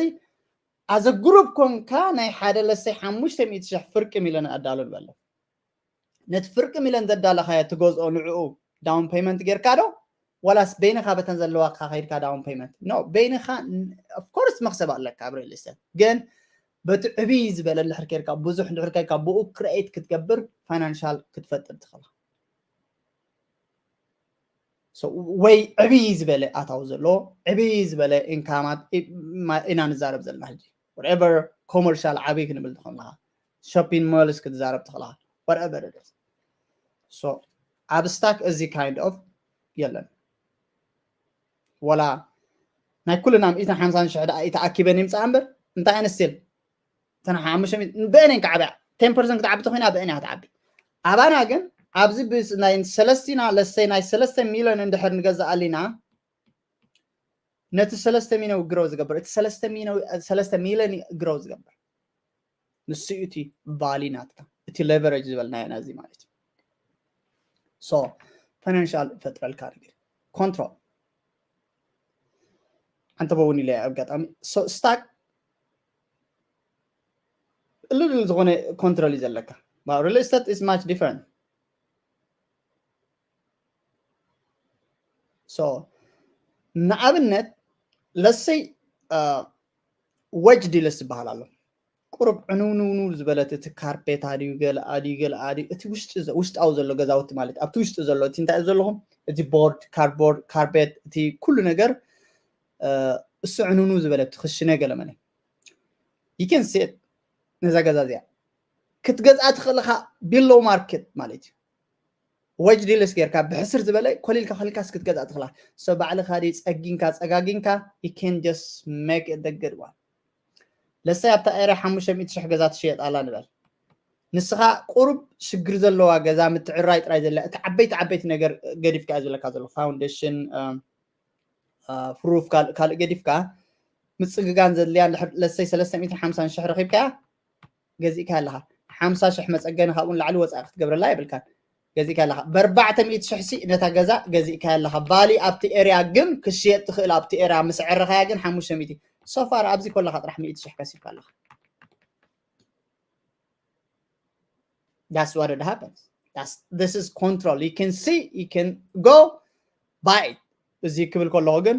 as a group ኮንካ ናይ ሓደ let's say ሓሙሽተ ሚእቲ ሽሕ ፍርቂ ሚሊዮን ኣዳሎ ንበለ ነቲ ፍርቂ ሚሊዮን ዘዳለኻዮ ትገዝኦ ንዕኡ down payment ጌርካ ዶ ዋላስ በይንኻ በተን ዘለዋካ ከይድካ down payment no በይንኻ of course መክሰብ ኣለካ ኣብ real estate ግን በቲ ዕብይ ዝበለ እንድሕር ኬርካ ብዙሕ እንድሕር ኬርካ ብኡ create ክትገብር financial ክትፈጥር ትኽእል ወይ ዕብይ ዝበለ ኣታዊ ዘለዎ ዕብይ ዝበለ income ኣት ኢና ንዛረብ ዘለና ሕጂ whatever commercial ዓብይ ክንብል ትኽእል ኣለኻ shopping malls ክትዛረብ ትኽእል ኣለኻ whatever it is so ኣብ stock እዚ kind of የለን ወላ ናይ ኩልና ሚእትን ሓምሳን ሽሕ ደኣ ተኣኪበን ይምፃ እምበር እንታይ ኣነ still ተና ሓሙሽተ ሚእቲ ብእኔን ክዓብያ ten percent ክትዓቢ ተኮይና ብእኔ ክትዓቢ ኣባና ግን ኣብዚ ናይ ሰለስቲና let's say ናይ ሰለስተ ሚሊዮን እንድሕር ንገዛእ ኣሊና ነቲ ሰለስተ ሚሊዮን grow ዝገብር እቲ ሰለስተ ሚሊዮን grow ዝገብር ንሱ እቲ value ናትካ እቲ leverage ዝበልናዮ ነዚ ማለት እዩ so financial ፈጥረልካ ነገር control ኣንተ በውን ኢለ ኣጋጣሚ stock እልል ዝኾነ control እዩ ዘለካ real estate is much different so ንኣብነት let's say wage dealers ዝበሃል ኣሎ ቁሩብ ዕንውንውንው ዝበለት እቲ carpet ኣድዩ ገለ ኣድዩ ገለ ኣድዩ እቲ ውሽጣዊ ዘሎ ገዛውቲ ማለት ኣብቲ ውሽጢ ዘሎ እቲ እንታይ ዘለኹም እቲ board cardboard carpet እቲ ኩሉ ነገር እሱ ዕንውንው ዝበለ እቲ ክሽነ ገለ መለ you can see it ነዛ ገዛ እዚኣ ክትገዝኣ ትኽእልኻ below market ማለት እዩ wage dealers ጌርካ ብሕስር ዝበለ ኮሊልካ ከሊልካስ ክትገዝኣ ትኽእላ ሰብ ባዕልኻ ድዩ ፀጊንካ ፀጋጊንካ you can just make it the good one let's say ኣብታ area ሓሙሽተ ሚእቲ ሽሕ ገዛ ትሽየጥ ኣላ ንበል ንስኻ ቁሩብ ሽግር ዘለዋ ገዛ ምትዕራይ ጥራይ ዘላ እቲ ዓበይቲ ዓበይቲ ነገር ገዲፍካ እዩ ዘለካ ዘሎ foundation roof ካልእ ገዲፍካ ምፅግጋን ዘድልያ let's say ሰለስተ ሚእትን ሓምሳን ሽሕ ረኺብካያ ገዚእካ ኣለኻ ሓምሳ ሽሕ መፀገኒ ካብኡ ንላዕሊ ወፃኢ ክትገብረላ የብልካን ገዚእካ ኣለኻ ብኣርባዕተ ሚእቲ ሽሕ ሲ ነታ ገዛ ገዚእካ ኣለኻ value ኣብቲ area ግን ክሽየጥ ትኽእል ኣብቲ area ምስ ዕረኻያ ግን ሓሙሽተ ሚእቲ so far ኣብዚ ኮለኻ ጥራሕ ሚእቲ ሽሕ ከሲብካ ኣለኻ that's what it happens that's this is control you can see you can go buy it እዚ ክብል ከለኹ ግን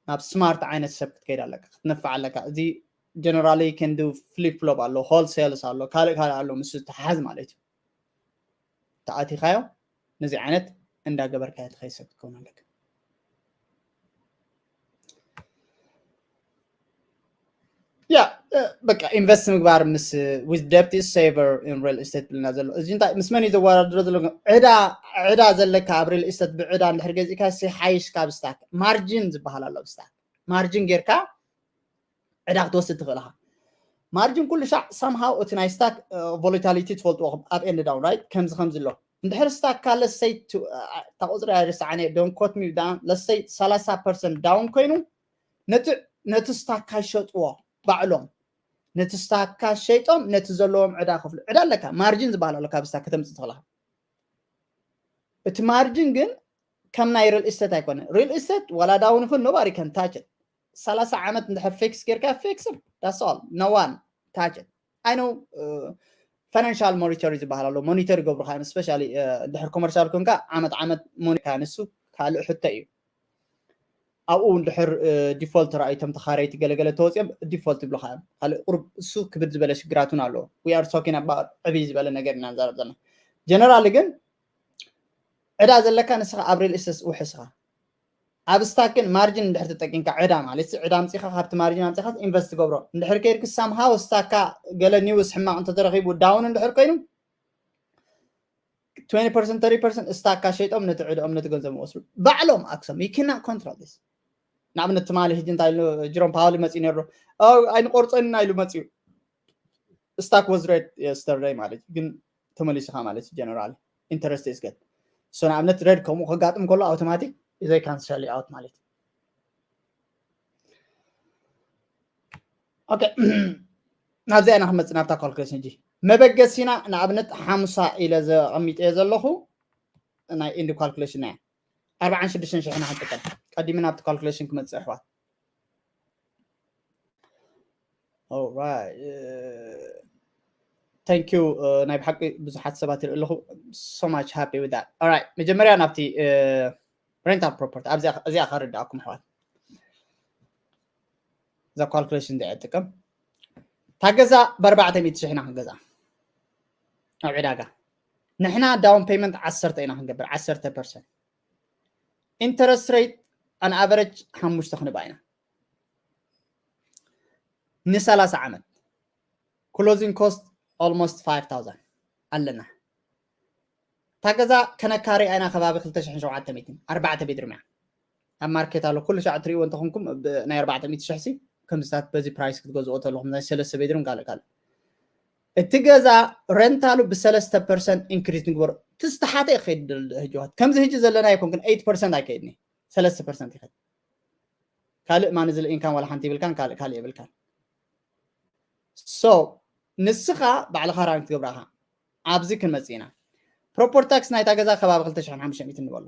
ናብ smart ዓይነት ሰብ ክትከይድ ኣለካ ክትነፍዕ ኣለካ እዚ generally can do flip flop ኣሎ wholesale ኣሎ ካልእ ካልእ ኣሎ ምስ ተሓዝ ማለት እዩ ተኣቲኻዮ ነዚ ዓይነት እንዳገበርካዮ ትኸይድ ሰብ ክትከውን ኣለካ ያ በቃ invest ምግባር ምስ with debt is saver in real estate ብልና ዘሎ እዚ እንታይ ምስ መን እዩ ዘወዳድሮ ዘሎ ዕዳ ዕዳ ዘለካ ኣብ real estate ብዕዳ እንድሕር ገዚእካ ሲ ሓይሽ ካብ stock margin ዝበሃል ኣሎ ኣብ stock margin ጌርካ ዕዳ ክትወስድ ትኽእል ኢኻ margin ኩሉ ሻዕ somehow እቲ ናይ stock volatility ትፈልጥዎ up and down right ከምዚ ከምዚ ኣሎ እንድሕር stock ካ let's say እታ ቁፅሪ ኣይርስዓን don't quote me down let's say ሰላሳ percent down ኮይኑ ነቲ ነቲ stock ካ ይሸጥዎ ባዕሎም ነቲ stock ካ ሸይጦም ነቲ ዘለዎም ዕዳ ክፍሉ ዕዳ ኣለካ margin ዝበሃል ኣሎ ካብ stock ከተምፅእ ትኽእልኻ እቲ margin ግን ከም ናይ real estate ኣይኮነ። Real estate ዋላ down ይኹን nobody can touch it። ሰላሳ ዓመት እንድሕር fix ጌርካ fix that's all, no one touch it። I know financial monitor ዝበሃል ኣሎ፣ monitor ይገብሩካ እዮም። Especially እንድሕር commercial ኮንካ ዓመት ዓመት monitor ንሱ ካልእ ሕቶ እዩ። ኣብኡ እንድሕር default ረኣዩ እቶም ተኻረይቲ ገለገለ ተወፂኦም default ይብሉካ እዮም። ካልእ ቁሩብ እሱ ክብድ ዝበለ ሽግራቱን ኣለዎ። We are talking about ዕብይ ዝበለ ነገር ኢና ንዛረብ ዘለና። Generally ግን ዕዳ ዘለካ ንስኻ ኣብ real estate ውሕስኻ ኣብ stock ግን margin እንድሕር ተጠቂምካ ዕዳ ማለት ዕዳ ኣምፂኻ ካብቲ margin ኣምፂኻ invest ትገብሮ እንድሕር ከይድክ somehow stock ካ ገለ news ሕማቕ እንተተረኺቡ down እንድሕር ኮይኑ twenty percent thirty percent stock ካ ሸይጦም ነቲ ዕድኦም ነቲ ገንዘብ ይወስዱ ባዕሎም ኣክሰም you cannot control this። ንኣብነት ትማሊ ሕጂ እንታይ ኢሉ ጅሮም ፓወል መፂኡ ነይሩ ኣይንቆርፀን ኢና ኢሉ መፂኡ stock was red yesterday ማለት ግን ተመሊስኻ ማለት generally interest is good። So ንኣብነት red ከምኡ ከጋጥም ከሎ automatic they can sell out ማለት okay። ናብዚኣ ኢና ክመፅእ ናብታ calculation ሕጂ መበገሲና ንኣብነት ሓምሳ ኢለ ዘቐሚጠዮ ዘለኹ ናይ end calculation እያ። ኣርባዓን ሽዱሽተን ሽሕ ኢና ክንጥቀም ቀዲሙ ናብቲ calculation ክመፅእ ኣሕዋት። Alright. Thank you ናይ ብሓቂ ብዙሓት ሰባት ይርኢ ኣለኹ። So much happy with that. Alright, መጀመርያ ናብቲ rental property ኣብዚኣ እዚኣ ከርዳእኩም ኣሕዋት። እዛ calculation እዚኣ እጥቀም። እታ ገዛ ብኣርባዕተ ሚእቲ ሽሕ ኢና ክንገዛ ኣብ ዕዳጋ። ንሕና down payment ዓሰርተ ኢና ክንገብር ዓሰርተ percent። Interest rate on average ሓሙሽተ ክንባ ኢና ንሰላሳ ዓመት። Closing cost almost five thousand ኣለና። እታ ገዛ ከነካሪ ኣይና ከባቢ ክልተ ሽሕን ሸውዓተ ሚእትን ኣርባዕተ ቤድሩም እያ። ኣብ ማርኬት ኣሎ ኩሉ ሻዕ ትሪእዎ እንተኾንኩም ናይ ኣርባዕተ ሚእቲ ሽሕ ሲ ከምዚታት በዚ price ክትገዝኦ ተለኹም ናይ ሰለስተ ቤድሩም ካልእ ካልእ እቲ ገዛ rental ኡ ብሰለስተ percent increase ንግበሮ። ትስተሓተ ይኸይድ ህጅዋት ከምዚ ህጂ ዘለና ኣይኮንክን eight percent ኣይከይድኒ ሰለስተ percent ይኸይድ። ካልእ ማኒ ዝልኢንካን ዋላ ሓንቲ ይብልካን ካልእ ካልእ የብልካን። So ንስኻ ባዕልኻ ራን ክትገብራኻ ኣብዚ ክንመጽእ ኢና። Property tax ናይታ ገዛ ከባቢ ክልተ ሽሕን ሓሙሽተ ሚእትን ንበሎ።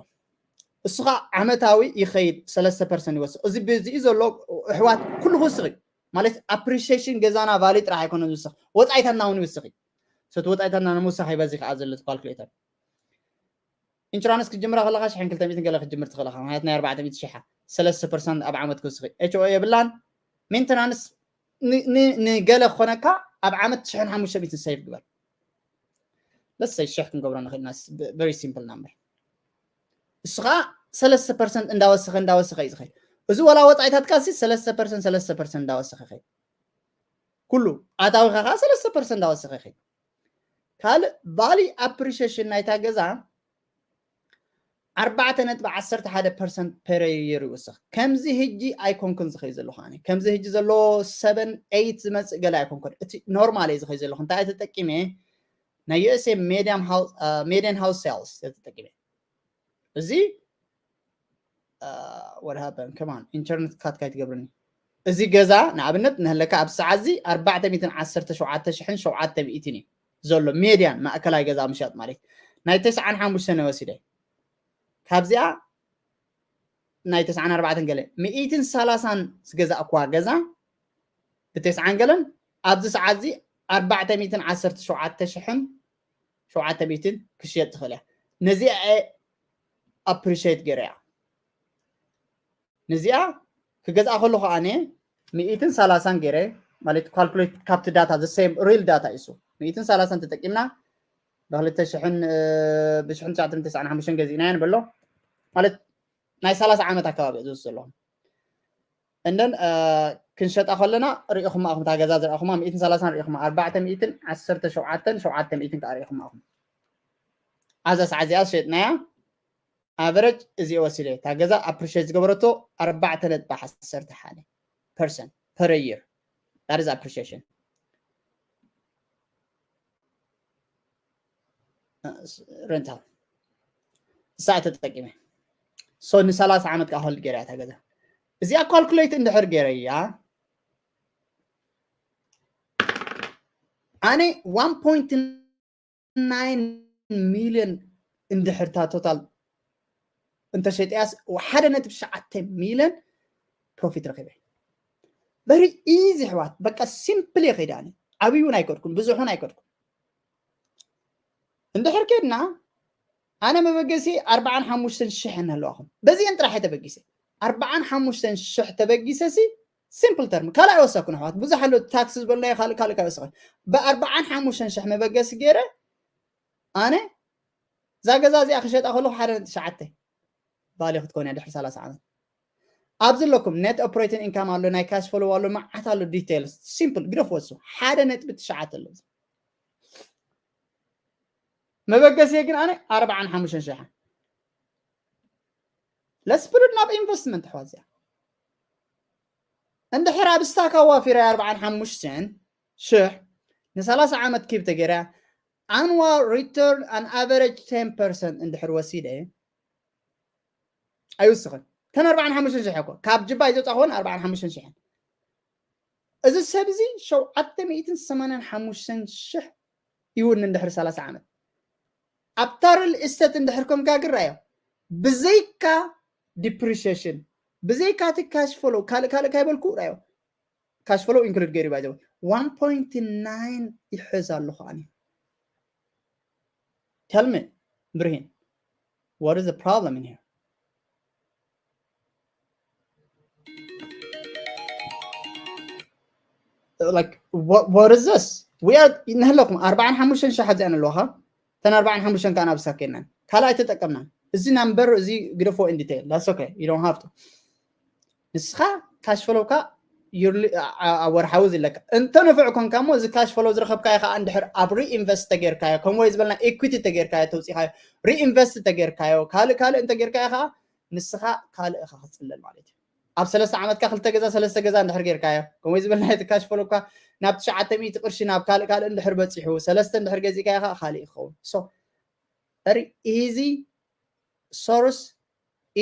እሱ ኸዓ ዓመታዊ ይኸይድ ሰለስተ percent ይወስኽ። እዚ ብዚኡ ዘሎ ኣሕዋት ኩሉ ክውስኽ እዩ። ማለት appreciation ገዛና value ጥራሕ ኣይኮነን ዝውስኽ፣ ወጻኢታትና እውን ይውስኽ እዩ። ሰቲ ወጻኢታትና ንምውሳኽ እዩ በዚ ከዓ ዘሎ calculator። Insurance ክትጅምራ ከለኻ ሽሕን ክልተ ሚእትን ገለ ክትጅምር ትኽእል ኢኻ። ምክንያቱ ናይ ኣርባዕተ ሚእቲ ሽሕ ሰለስተ percent ኣብ ዓመት ክውስኽ እዩ። H O A የብላን። Maintenance ንገለ ክኾነካ ኣብ ዓመት ሽሕን ሓሙሽተ ሚእትን save ግበር። Let's say ሽሕ ክንገብሮ ንኽእል ኢና very simple number። እሱ ከዓ ሰለስተ percent እንዳወሰኸ እንዳወሰኸ እዩ ዝኸይድ። እዚ ወላ ወፃኢታትካ ሲ ሰለስተ percent ሰለስተ percent እንዳወሰኸ ይኸይድ። ኩሉ ኣታዊኻ ከዓ ሰለስተ percent እንዳወሰኸ ይኸይድ። ካልእ value appreciation ናይታ ገዛ ኣርባዕተ ነጥቢ ዓሰርተ ሓደ percent per year ይውስኽ። ከምዚ ህጂ ኣይኮንኩን ዝኸይ ዘለኹ ኣነ። ከምዚ ህጂ ዘሎ seven eight ዝመጽእ ገለ ኣይኮንኩን። እቲ normal እየ ዝኸይ ዘለኹ። እንታይ እየ ተጠቂመ? ናይ U S A medium house, uh, median house sales እየ ተጠቂመ። እዚ what happened? Come on, internet cut ካይትገብርኒ። እዚ ገዛ ንኣብነት ንህለካ ኣብ ሰዓት እዚ ኣርባዕተ ሚእትን ዓሰርተ ሸውዓተ ሽሕን ሸውዓተ ሚእትን እዩ ዘሎ። ሜድያን ማእከላይ ገዛ ምሻጥ ማለት ናይ ተስዓን ሓሙሽተን ወሲደ ካብዚኣ ናይ ተስዓን ኣርባዕተን ገለ ሚእትን ሰላሳን ዝገዛእኩዋ ገዛ ብተስዓን ገለን ኣብዚ ሰዓት እዚ ኣርባዕተ ሚእትን ዓሰርተ ሸውዓተ ሽሕን ሸውዓተ ሚእትን ክሽየጥ ትኽእል እያ። ነዚኣ appreciate ገይረ እያ። ነዚኣ ክገዝኣ ከለኹ ኣነ ሚእትን ሰላሳን ገይረ ማለት calculate ካብቲ data the same real data እዩ እሱ። ሚእትን ሰላሳን ተጠቂምና ብክልተ ሽሕን ብሽሕን ትሽዓተ ሚእትን ተስዓን ሓሙሽተን ገዚእናዮ ንበሎ ማለት ናይ ሰላሳ ዓመት ኣካባቢ እዩ ዝወስድ ዘለኹ። And then ክንሸጣ ከለና ሪኢኹማ ኣኹም እታ ገዛ ዝረኣኹማ ሚእትን ሰላሳን ሪኢኹማ ኣርባዕተ ሚእትን ዓሰርተ ሸውዓተን ሸውዓተ ሚእትን ከዓ ሪኢኹማ ኣኹም። ኣብዛ ሰዓት እዚኣ ዝሸጥናያ average እዚኦ ወሲደ እታ ገዛ appreciate ዝገበረቶ ኣርባዕተ ነጥቢ ዓሰርተ ሓደ percent per year that is appreciation። Rental እሳ ተጠቂመ so ንሰላሳ ዓመት ከዓ hold ገይራ እታ ገዛ እዚኣ calculate እንድሕር ገይረያ ኣነ one point nine million እንድሕር እታ ቶታል እንተሸጠያስ ሓደ ነጥቢ ትሽዓተ ሚልዮን ፕሮፊት ረኺበ። Very easy ኣሕዋት፣ በቃ ሲምፕል እየ ከይደ ኣነ። ዓብይ እውን ኣይከድኩን፣ ብዙሕ እውን ኣይከድኩን። እንድሕር ከድና ኣነ መበገሲ ኣርባዓን ሓሙሽተን ሽሕ እናለዋኹም በዚአን ጥራሕ እየ ተበጊሰ። ኣርባዓን ሓሙሽተን ሽሕ ተበጊሰ ሲ ሲምፕል ተርም ካልእ ኣይወሰኩን ኣሕዋት። ብዙሕ ኣሎ ታክሲ ዝበልናዮ ካልእ ካልእ ኣይወሰኩን። ብኣርባዓን ሓሙሽተን ሽሕ መበገሲ ገይረ ኣነ እዛ ገዛ እዚኣ ክሸጣ ከለኹ ሓደ ነጥቢ ትሽዓተ ቫልዩ ክትከውን እያ ድሕሪ ሰላሳ ዓመት። ኣብዚ ኣለኩም ኔት ኦፕሬቲንግ ኢንካም ኣሎ፣ ናይ ካሽ ፍሎው ኣሎ፣ መዓት ኣሎ፣ ዲቴይልስ ሲምፕል ግደፍ ወሱ ሓደ ነጥቢ ትሽዓተ ኣሎ። መበገሲ ግን ኣነ ኣርባዓን ሓሙሽተን ሽሕ ለስፕሉድ ናብ ኢንቨስትመንት ኣሕዋት እዚኣ እንድሕር ኣብ ስታክ ኣዋፊረ ኣርባዓን ሓሙሽተን ሽሕ ንሰላሳ ዓመት ኪብ ተገይራ ኣንዋል ሪተርን ኣን ኣቨሬጅ ቴን ፐርሰንት እንድሕር ወሲደ ኣይውስኽን። ተን ኣርባዓን ሓሙሽተን ሽሕ እኮ ካብ ጅባይ ዘውፃእኹን ኣርባዓን ሓሙሽተን ሽሕን። እዚ ሰብ እዚ ሸውዓተ ሚእትን ሰማንያን ሓሙሽተን ሽሕ ይውን እንድሕር ሰላሳ ዓመት ኣብታ ሪል ኢስተት እንድሕር ከም ጋግር ራዮ ብዘይካ ዲፕሪሽን ብዘይካ እቲ ካሽ ፍሎው ካልእ ካልእ ካይበልኩ ራዮ ካሽ ፍሎው ኢንክሉድ ገይሩ ባይ one point nine ይሕዝ ኣለኹ ኣነ። Tell me ብርሂን, what is the problem in here? Like, what, what is this? We are ንህለኹም ኣርባዓን ሓሙሽተን ሽሕ ኣብዚኣ ንለዋኻ እተን ኣርባዓን ሓሙሽተን ከዓ ናብ ሳኬናን ካልእ ኣይተጠቀምናን። እዚ ናምበር እዚ ግደፎ in detail, that's okay, you don't have to. ንስኻ ካሽ ፍሎውካ ወርሓዊ ዝለካ እንተ ንፉዕ ኮንካ እሞ እዚ ካሽ ፍሎው ዝረኸብካዮ ከዓ እንድሕር ኣብ ሪኢንቨስት ተጌርካዮ ከም ወይ ዝበልና ኢኩቲ ተጌርካዮ ተውፂኻዮ ሪኢንቨስት ተጌርካዮ ካልእ ካልእ እንተጌርካዮ ከዓ ንስኻ ካልእ ኢኻ ክፅለል ማለት እዩ። ኣብ ሰለስተ ዓመትካ ክልተ ገዛ ሰለስተ ገዛ እንድሕር ጌርካዮ ከም ወይ ዝበልና እቲ ካሽ ፍሎውካ ናብ ትሽዓተ ሚእቲ ቅርሺ ናብ ካልእ ካልእ እንድሕር በፂሑ ሰለስተ እንድሕር ገዚእካዮ ከዓ ካልእ ይኸውን። So very easy source,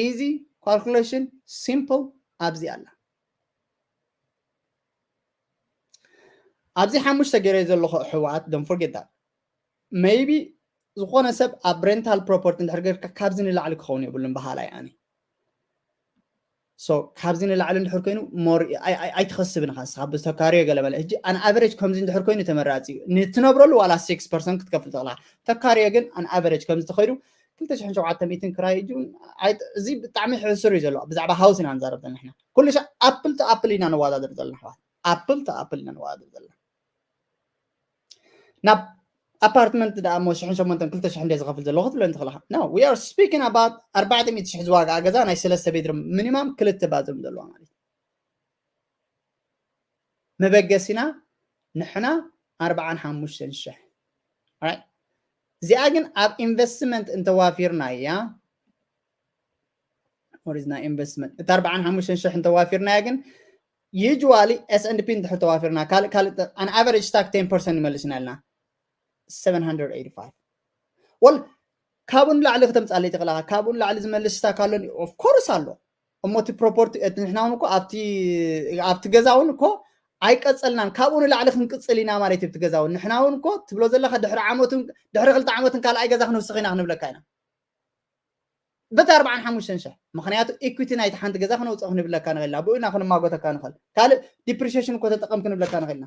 easy calculation, simple ኣብዚ ኣላ። ኣብዚ ሓሙሽተ ገይረ ዘለኹ ኣሕዋት don't forget that. Maybe ዝኾነ ሰብ ኣብ ሬንታል ፕሮፐርቲ እንድሕር ጌርካ ካብዚ ንላዕሊ ክኸውን የብሉን በሃላይ ኣነ። So ካብዚ ንላዕሊ እንድሕር ኮይኑ more ኣይትኸስብን ኢኻ ንስኻ ብተካርዮ ገለ መለ። ሕጂ ኣን ኣቨሬጅ ከምዚ እንድሕር ኮይኑ ተመራፂ እዩ። ንትነብረሉ ዋላ ሲክስ ፐርሰንት ክትከፍል ትኽእል ኢኻ። ተካርዮ ግን ኣን ኣቨሬጅ ከምዚ ተኸይዱ ክልተ ሽሕን ሸውዓተ ሚእትን ክራይ ሕጂ እውን ኣይ- እዚ ብጣዕሚ ሕሱር እዩ ዘሎ። ብዛዕባ ሃውስ ኢና ንዛረብ ዘለና ንሕና። ኩሉ ሻዕ ኣፕል ቱ ኣፕል ኢና ነዋዳድር ዘለና ኣሕዋት። ኣፕል ቱ ኣፕል ኢና ነዋዳድር ዘለና። ናብ ኣፓርትመንት ደኣ እሞ ሽሕን ሸሞንተን ክልተ ሽሕ እንደ ዝኸፍል ዘለኹ ክትብለኒ ትኽእል ኢኻ። No, we are speaking about ኣርባዕተ ሚእቲ ሽሕ ዝዋግኣ ገዛ ናይ ሰለስተ ቤድሩም ሚኒማም ክልተ ባዝሩም ዘለዋ ማለት እዩ። መበገሲና ንሕና ኣርባዓን ሓሙሽተን ሽሕ። Alright? እዚኣ ግን ኣብ ኢንቨስትመንት እንተዋፊርናያ what is ናይ ኢንቨስትመንት እታ ኣርባዓን ሓሙሽተን ሽሕ እንተዋፊርናያ ግን usually S and P እንድሕር ተዋፊርና ካልእ ካልእ an average stock ten percent ይመልስና ኣለና seven hundred eighty-five. Well ካብኡ ንላዕሊ ክተምፃለይ ትኽእላ። ካብኡ ንላዕሊ ዝመልስ ስታክ ኣሎ? Of course ኣሎ። እሞ እቲ ፕሮፐርቲ እቲ ንሕና እውን እኮ ኣብቲ ኣብቲ ገዛ እውን እኮ ኣይቀፀልናን። ካብኡ ንላዕሊ ክንቅፅል ኢና ማለት እዩ። ኣብቲ ገዛ እውን ንሕና እውን እኮ ትብሎ ዘለካ ድሕሪ ዓመትን ድሕሪ ክልተ ዓመትን ካልኣይ ገዛ ክንውስኽ ኢና ክንብለካ ኢና። በቲ ኣርባዓን ሓሙሽተን ሽሕ ምክንያቱ ኢኩቲ ናይቲ ሓንቲ ገዛ ክነውፅኦ ክንብለካ ንኽእል ኢና። ብኡ ኢና ክንማጎተካ ንኽእል። ካልእ ዲፕሪሽን እኮ ተጠቀም ክንብለካ ንኽእል ኢና።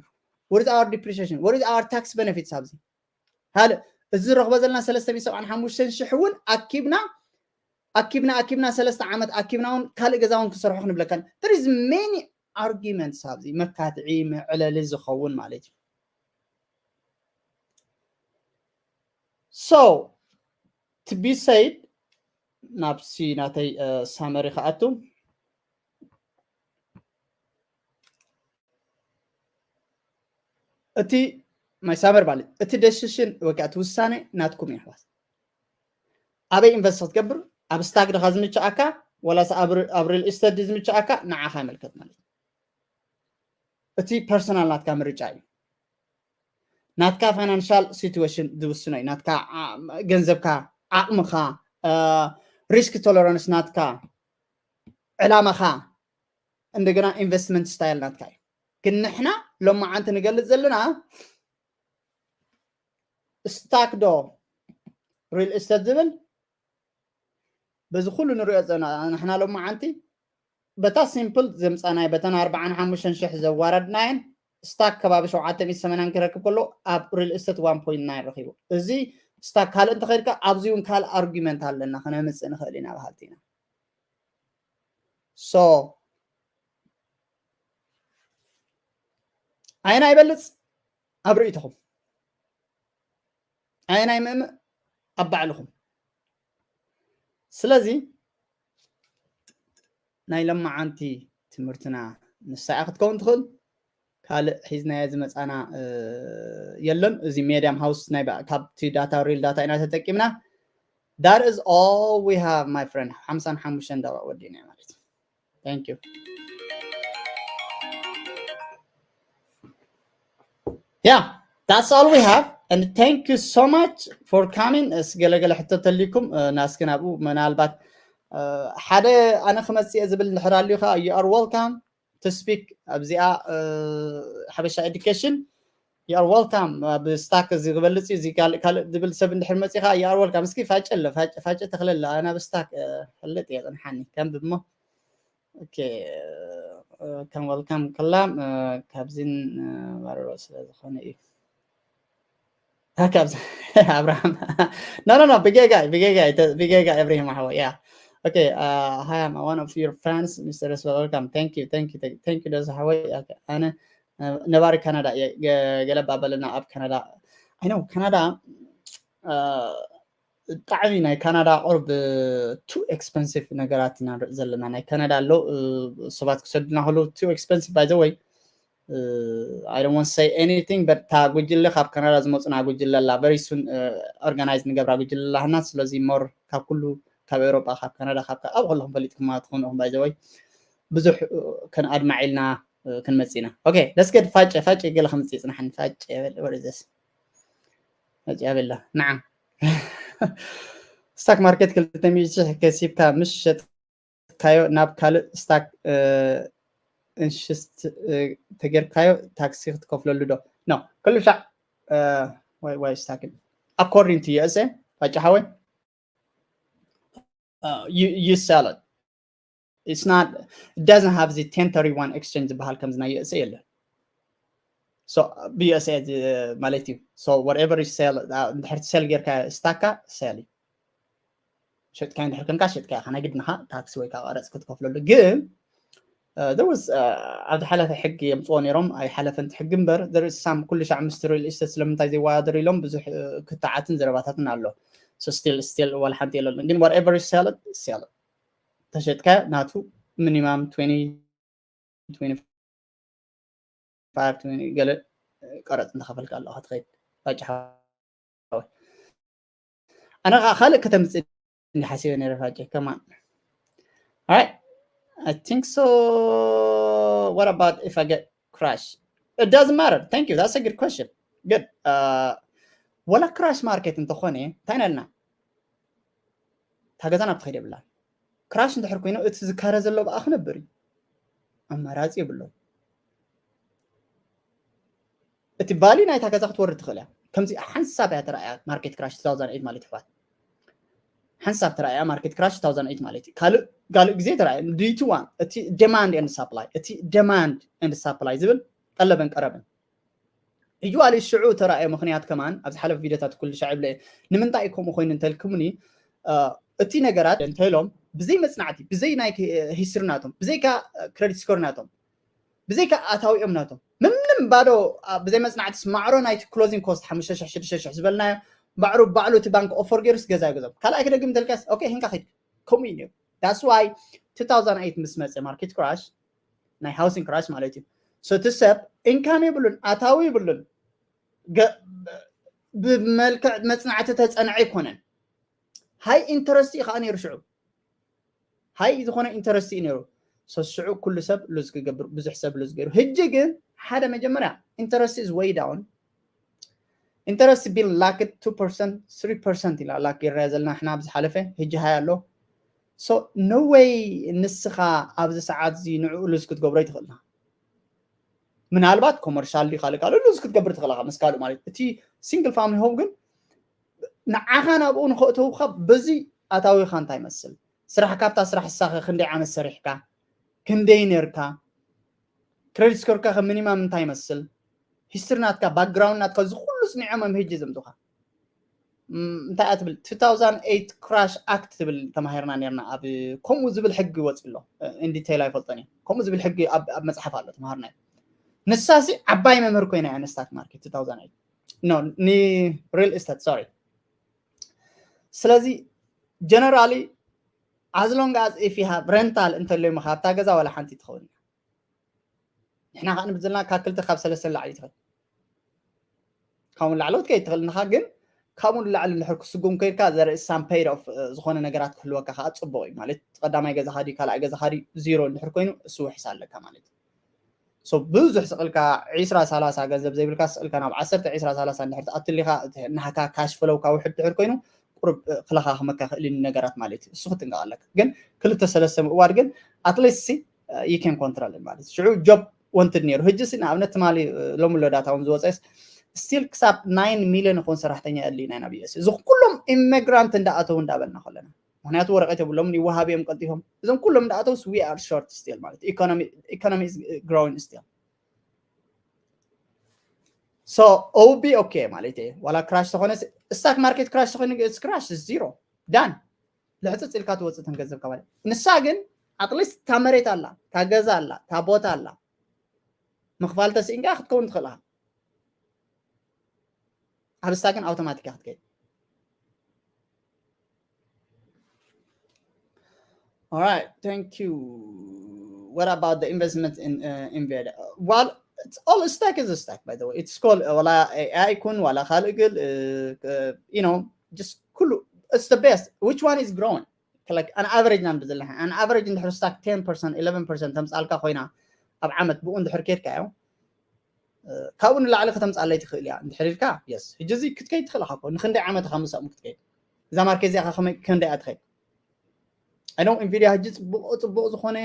What is our depreciation? What is our tax benefits ኣብዚ ካልእ እዚ ዝረኽቦ ዘለና ሰለስተ ሚእቲ ሰብዓን ሓሙሽተን ሽሕ እውን ኣኪብና ኣኪብና ኣኪብና ሰለስተ ዓመት ኣኪብና እውን ካልእ ገዛ እውን ክሰርሖ ክንብለካ there is many arguments ኣብዚ መካትዒ መዕለሊ ዝኸውን ማለት እዩ። So to be said ናብሲ ናተይ ሳመሪ ክኣቱ እቲ ማይ ሳመር ማለት እቲ ደሲሽን ወይ ከዓ እቲ ውሳነ ናትኩም እዩ ኣሕዋት። ኣበይ ኢንቨስት ክትገብር ኣብ ስታክ ድኻ ዝምችኣካ ወላስ ኣብ ሪል ኢስተት ዝምችኣካ ንዓኻ ይመልከት ማለት እዩ። እቲ ፐርሰናል ናትካ ምርጫ እዩ። ናትካ ፋይናንሻል ሲትዌሽን ዝውስኖ እዩ። ናትካ ገንዘብካ፣ ዓቕምኻ፣ ሪስክ ቶለራንስ ናትካ፣ ዕላማኻ እንደገና ኢንቨስትመንት ስታይል ናትካ እዩ። ግን ንሕና ሎማዓንቲ ንገልፅ ዘለና ስታክ ዶ ሪል ኢስተት ዝብል በዚ ኩሉ ንሪኦ ዘለና ንሕና ሎማዓንቲ በታ ሲምፕል ዘምፃናይ በተን ኣርባዓን ሓሙሽተን ሽሕ ዘዋረድናየን ስታክ ከባቢ ሸውዓተ ሚእቲ ሰማንያን ክረክብ ከሎ ኣብ ሪል ስቴት ዋን ፖይንት ናይን ረኪቡ። እዚ ስታክ ካልእ እንተኸድካ ኣብዚ እውን ካልእ ኣርጊመንት ኣለና ክነምፅእ ንኽእል ኢና በሃልቲ ኢና። ሶ ኣየና ይበልፅ ኣብ ርእይቶኹም? ኣየናይ ምእምእ ኣብ ባዕልኹም? ስለዚ ናይ ለማዓንቲ ትምህርትና ንሳ እያ ክትከውን ትኽእል። ካልእ ሒዝናዮ ዝመፃና የለን። እዚ ሜድያም ሃውስ ናይ ካብቲ ዳታ ሪል ዳታ ኢና ተጠቂምና። That is all we have, my friend. ሓምሳን ሓሙሽተን ደቂቕ ወዲእና ማለት እዩ። Thank you. Yeah, that's all we have. And thank you so much for coming. እስ ገለገለ ሕቶ ተሊኩም ናስኪ ናብኡ ምናልባት ሓደ ኣነ ክመፅእ ዝብል እንድሕር ኣልዩ ከዓ you are welcome to speak ኣብዚኣ ሓበሻ ኤዱኬሽን you are welcome። ኣብ ስታክ እዚ ክበልፅ እዩ እዚ ካልእ ዝብል ሰብ እንድሕር መፂኻ you are welcome። እስኪ ፋጭ ኣሎ ፋጭ ተኽለለ ኣነ ኣብ ስታክ ፈልጥ እየ ፅንሓኒ ከም ብሞ okay ከም welcome ከላ ካብዚን ባረሮ ስለ ዝኾነ እዩ። ካብዚ ኣብርሃም no no no ብጌጋ ብጌጋ ብጌጋ እብሪሂም ሓወይ yeah okay hi I'm one of your friends Mister Reswell welcome thank you thank you thank you ደስ ሓወይ ኣነ ነባሪ ካናዳ እየ ገለባ በለና ኣብ ካናዳ I know ካናዳ ብጣዕሚ ናይ ካናዳ ቁርብ too expensive ነገራት ኢና ንርኢ ዘለና ናይ ካናዳ ኣሎ ሰባት ክሰዱና ከለዉ too expensive by the way I don't want say anything but እታ ጉጅለ ካብ ካናዳ ዝመፁና ጉጅለ ኣላ very soon organize ንገብራ ጉጅለ ኣላህና ስለዚ more ካብ ኩሉ ካብ ኤውሮጳ ካብ ካናዳ ካብ ኣብ ከለኹም ፈሊጥኩም ማለት ትኾኑ ኢኹም by the way ብዙሕ ከነኣድማዕ ኢልና ክንመፅእ ኢና okay let's get ፋጨ ፋጨ ገለ ከምፅእ ፅናሕኒ ፋጨ what is this ፋጨ ኣበላ ንዓ ስታክ ማርኬት ክልተ ሚእቲ ሺሕ ከሲብካ ምስ ሸጥካዮ ናብ ካልእ ስታክ እንሽስት ተጌርካዮ ታክሲ ክትከፍለሉ ዶ no ክሉ ሻዕ ዋይ ዋይ ስታክ according to USA ፋጨ ሓወይ you you sell it it's not it doesn't have the ten thirty-one exchange ዝበሃል ከምዚ ናይ USA የለን so ብUSA ማለት እዩ so whatever you sell እንድሕር sell ጌርካ ስታካ sell እዩ ሸጥካ እንድሕር ከንካ ሸጥካ ኢኻ ናይ ግድንኻ ታክሲ ወይ ከዓ ቀረፅ ክትከፍለሉ ግን there was ኣብ ዝሓለፈ ሕጊ የምፅዎ ነይሮም ኣይሓለፈን እቲ ሕጊ እምበር there is some ኩሉ ሻዕ ምስ real estate ስለምንታይ ዘይወዳደር ኢሎም ብዙሕ ክትዓትን ዘረባታትን ኣሎ so still still ዋላ ሓንቲ የለሉን ግን whatever you sell it sell it ተሸጥካ ናቱ minimum twenty twenty-five ገለ ቀረፅ እንዳኸፈልካ ኣለካ ትኸይድ ፋጭ ሓወይ ኣነ ከዓ ካልእ ከተምፅእ እንዲ ሓሲበ ነረ ፋጭ ከማን I think so what about if I get crash it doesn't matter thank you that's a good question good ወላ crash market እንተኾነ እንታይ ነልና እታ ገዛ ናብ ትኸይድ የብላን crash እንድሕር ኮይኖ እቲ ዝካረ ዘሎ ብኣ ክነብር እዩ ኣማራፂ የብሎም እቲ value ናይታ ገዛ ክትወርድ ትኽእል እያ ከምዚ ሓንሳብ እያ ተረኣያ market crash two thousand eight ማለት ይሕዋት ሓንሳብ ተረኣያ market crash two thousand eight ማለት እዩ ካልእ ካልእ ግዜ ተረኣያ due to one እቲ demand and supply እቲ demand and supply ዝብል ጠለበን ቀረብን እዩ ዋሊ ሽዑ ተራእየ ምክንያት ከማን ኣብ ዝሓለፈ ቪዲዮታት ኩሉ ሻዕ ይብለ እየ ንምንታይ እዩ ከምኡ ኮይኑ እንተልኩምኒ እቲ ነገራት እንተኢሎም ብዘይ መፅናዕቲ ብዘይ ናይ ሂስትሪ ናቶም ብዘይካ ክረዲት ስኮር ናቶም ብዘይካ ኣታዊኦም ናቶም ምንም ባዶ ብዘይ መፅናዕቲ ስማዕሮ ናይቲ closing cost ሓሙሽተ ሽሕ ሽዱሽተ ሽሕ ዝበልናዮ ባዕሩ ባዕሉ እቲ ባንክ ኦፈር ገይሩስ ገዛ ይገዞም ካልኣይ ክደግም እንተልካስ ኦኬ ህንካ ከይድ ከምኡ እዩ ነይሩ that's why two thousand eight ምስ መፀ market crash ናይ housing crash ማለት እዩ so እቲ ሰብ income የብሉን ኣታዊ የብሉን ብመልክዕ መፅናዕቲ ተፀንዐ ኣይኮነን high interest እዩ ከዓ ነይሩ ሽዑ high ዝኾነ interest እዩ ነይሩ so ሽዑ ኩሉ ሰብ lose ክገብር ብዙሕ ሰብ lose ገይሩ ህጂ ግን ሓደ መጀመርያ interest is way down interest been like two percent three percent ኢላ ላክ ይረያ ዘለና ሕና ኣብዚ ሓለፈ ህጂ high ኣሎ so no way ንስኻ ኣብዚ ሰዓት እዚ ንዕኡ lose ክትገብሮ ይትኽእልና ምናልባት commercial ዲ ካልእ ካልእ lose ክትገብር ትኽእልኻ ምስ ካልእ ማለት እቲ single family home ግን ንዓኻ ናብኡ ንኸእተውካ በዚ ኣታዊኻ እንታይ ይመስል ስራሕ፣ ካብታ ስራሕ እሳኸ ክንደይ ዓመት ሰሪሕካ፣ ክንደይ ነርካ፣ ክሬዲት ስኮርካ ከም ሚኒማም እንታይ ይመስል፣ ሂስትሪ ናትካ፣ ባክግራውንድ ናትካ፣ እዚ ኩሉ ጽኒዖም እዮም ህጂ ዘምጹኻ። እንታይ እያ ትብል? two thousand eight Crash Act ትብል ተማሂርና ነርና። ኣብ ከምኡ ዝብል ሕጊ ወፂ ኣሎ። ኢንዲቴይል ኣይፈልጦን እየ። ከምኡ ዝብል ሕጊ ኣብ መፅሓፍ ኣሎ፣ ተማሃርና። ንሳ ሲ ዓባይ መምህር ኮይና እያ ንስታክ ማርኬት two thousand eight፣ ኖ፣ ንሪል ኢስቴት፣ ሶሪ። ስለዚ ጀነራሊ as long as if you have rental እንተልዮም ካብታ ገዛ ዋላ ሓንቲ ትኸውን። ንሕና ከዓ ንብል ዘለና ካብ ክልተ ካብ ሰለስተ ንላዕሊ ትኽእል። ካብኡ ንላዕሊ ክትከይድ ትኽእል እንኻ፣ ግን ካብኡ ንላዕሊ እንድሕር ክስጉም ከይድካ ዘርኢ ሳምፔድ ኦፍ ዝኾነ ነገራት ክህልወካ ከዓ ፅቡቕ እዩ። ማለት ቀዳማይ ገዛኻ ድዩ ካልኣይ ገዛኻ ድዩ ዚሮ እንድሕር ኮይኑ እሱ ውሕስ ኣለካ ማለት እዩ። ሶ ብዙሕ ስቕልካ ዒስራ ሰላሳ ገንዘብ ዘይብልካ ስቕልካ ናብ ዓሰርተ ዒስራ ሰላሳ እንድሕር ትኣትል ኢኻ፣ ናህካ ካሽ ፍሎውካ ውሕድ ድሕር ኮይኑ ቁሩብ ክለኻኽመካ ክእል እዩ ነገራት ማለት እዩ። እሱ ክትንቀቕ ኣለካ። ግን ክልተ ሰለስተ ምእዋድ ግን ኣትሊስት ሲ you can control ማለት ሽዑ ጆብ ወንትድ ነይሩ። ህጂ ሲ ንኣብነት ትማሊ ሎሚ ሎ ዳታ እውን ዝወፀስ ስቲል ክሳብ ናይን ሚሊዮን ይኸውን ሰራሕተኛ የድልዩና ኢና ናብ ዩኤስ። እዚ ኩሎም ኢሚግራንት እንዳኣተው እንዳበልና ከለና ምክንያቱ ወረቀት የብሎምን ይወሃብ እዮም ቀልጢፎም። እዞም ኩሎም እንዳኣተውስ we are short still ማለት economy is growing still. So it will be okay ማለት እዩ። ዋላ ክራሽ ተኾነ ስታክ ማርኬት ክራሽ ተኾይኑ ክራሽ ዚሮ ዳን ልሕፅፅ ኢልካ ትወፅእ ተን ገንዘብካ ማለት ንሳ ግን ኣትሊስት እታ መሬት ኣላ፣ እታ ገዛ ኣላ፣ እታ ቦታ ኣላ። ምኽፋል ተስኢንካ ክትከውን ትኽእል ኢኻ። ኣብ ንሳ ግን ኣውቶማቲክ ክትከይድ። All right, thank you. What about the investment in uh, Nvidia? Well, it's all stack is a stack, by the way. It's called uh, ዋላ ኤኣይ ይኩን ዋላ ካልእ ግል uh, uh, you know, just ኩሉ it's the best. Which one is growing? Like an average ኢና ንብል ዘለና። An average እንድሕር ስታክ ten percent eleven percent ተምፃልካ ኮይና ኣብ ዓመት ብኡ እንድሕር ኬድካዮ ካብኡ ንላዕሊ ከተምፃለይ ትኽእል እያ እንድሕር ኢልካ የስ። ሕጂ እዚ ክትከይድ ትኽእል ኢኻ እኮ። ንክንደይ ዓመት ኢኻ ምስኦም ክትከይድ? እዛ ማርኬት እዚኣ ከመይ ክንደይ እያ ትኸይድ? I know Nvidia ሕጂ ፅቡቕ ፅቡቕ ዝኾነ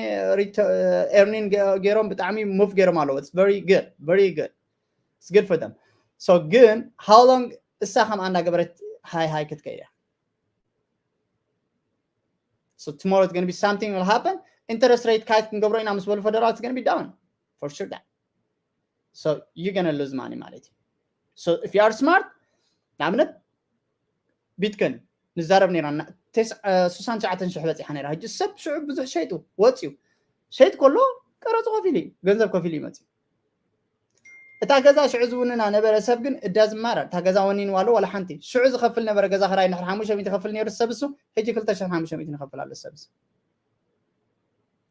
ኤርኒን ገይሮም ብጣዕሚ ሙቭ ገይሮም ኣለዎ። It's very good, very good. It's good for them. So ግን how long እሳ ከምኣ እንዳገበረት ሃይ ሃይ ክትከይድ እያ? So tomorrow it's going to be something will happen. Interest rate ካይት ክንገብሮ ኢና ምስ በሉ ፈደራል it's going to be down for sure that. So you're going to lose money ማለት እዩ። So if you are smart ንኣብነት ቢትኮይን ንዛረብ ነይራ ስሳን ትሽዓተን ሽሕ በፂሓ ነይራ። ሕጂ ሰብ ሽዑ ብዙሕ ሸይጡ ወፅዩ ሸይጥ ከሎ ቀረፁ ከፊሉ እዩ ገንዘብ ከፊሉ ይመፅዩ። እታ ገዛ ሽዑ ዝውንና ነበረ ሰብ ግን እዳ ዝማራ እታ ገዛ ወኒንዋ ኣሎ ዋላ ሓንቲ ሽዑ ዝኸፍል ነበረ ገዛ ክራይ ንሕር ሓሙሽተ ሚእቲ ይኸፍል ነይሩ ሰብ እሱ ሕጂ ክልተ ሽሕን ሓሙሽተ ሚእትን ይኸፍል ኣሎ ሰብ እሱ።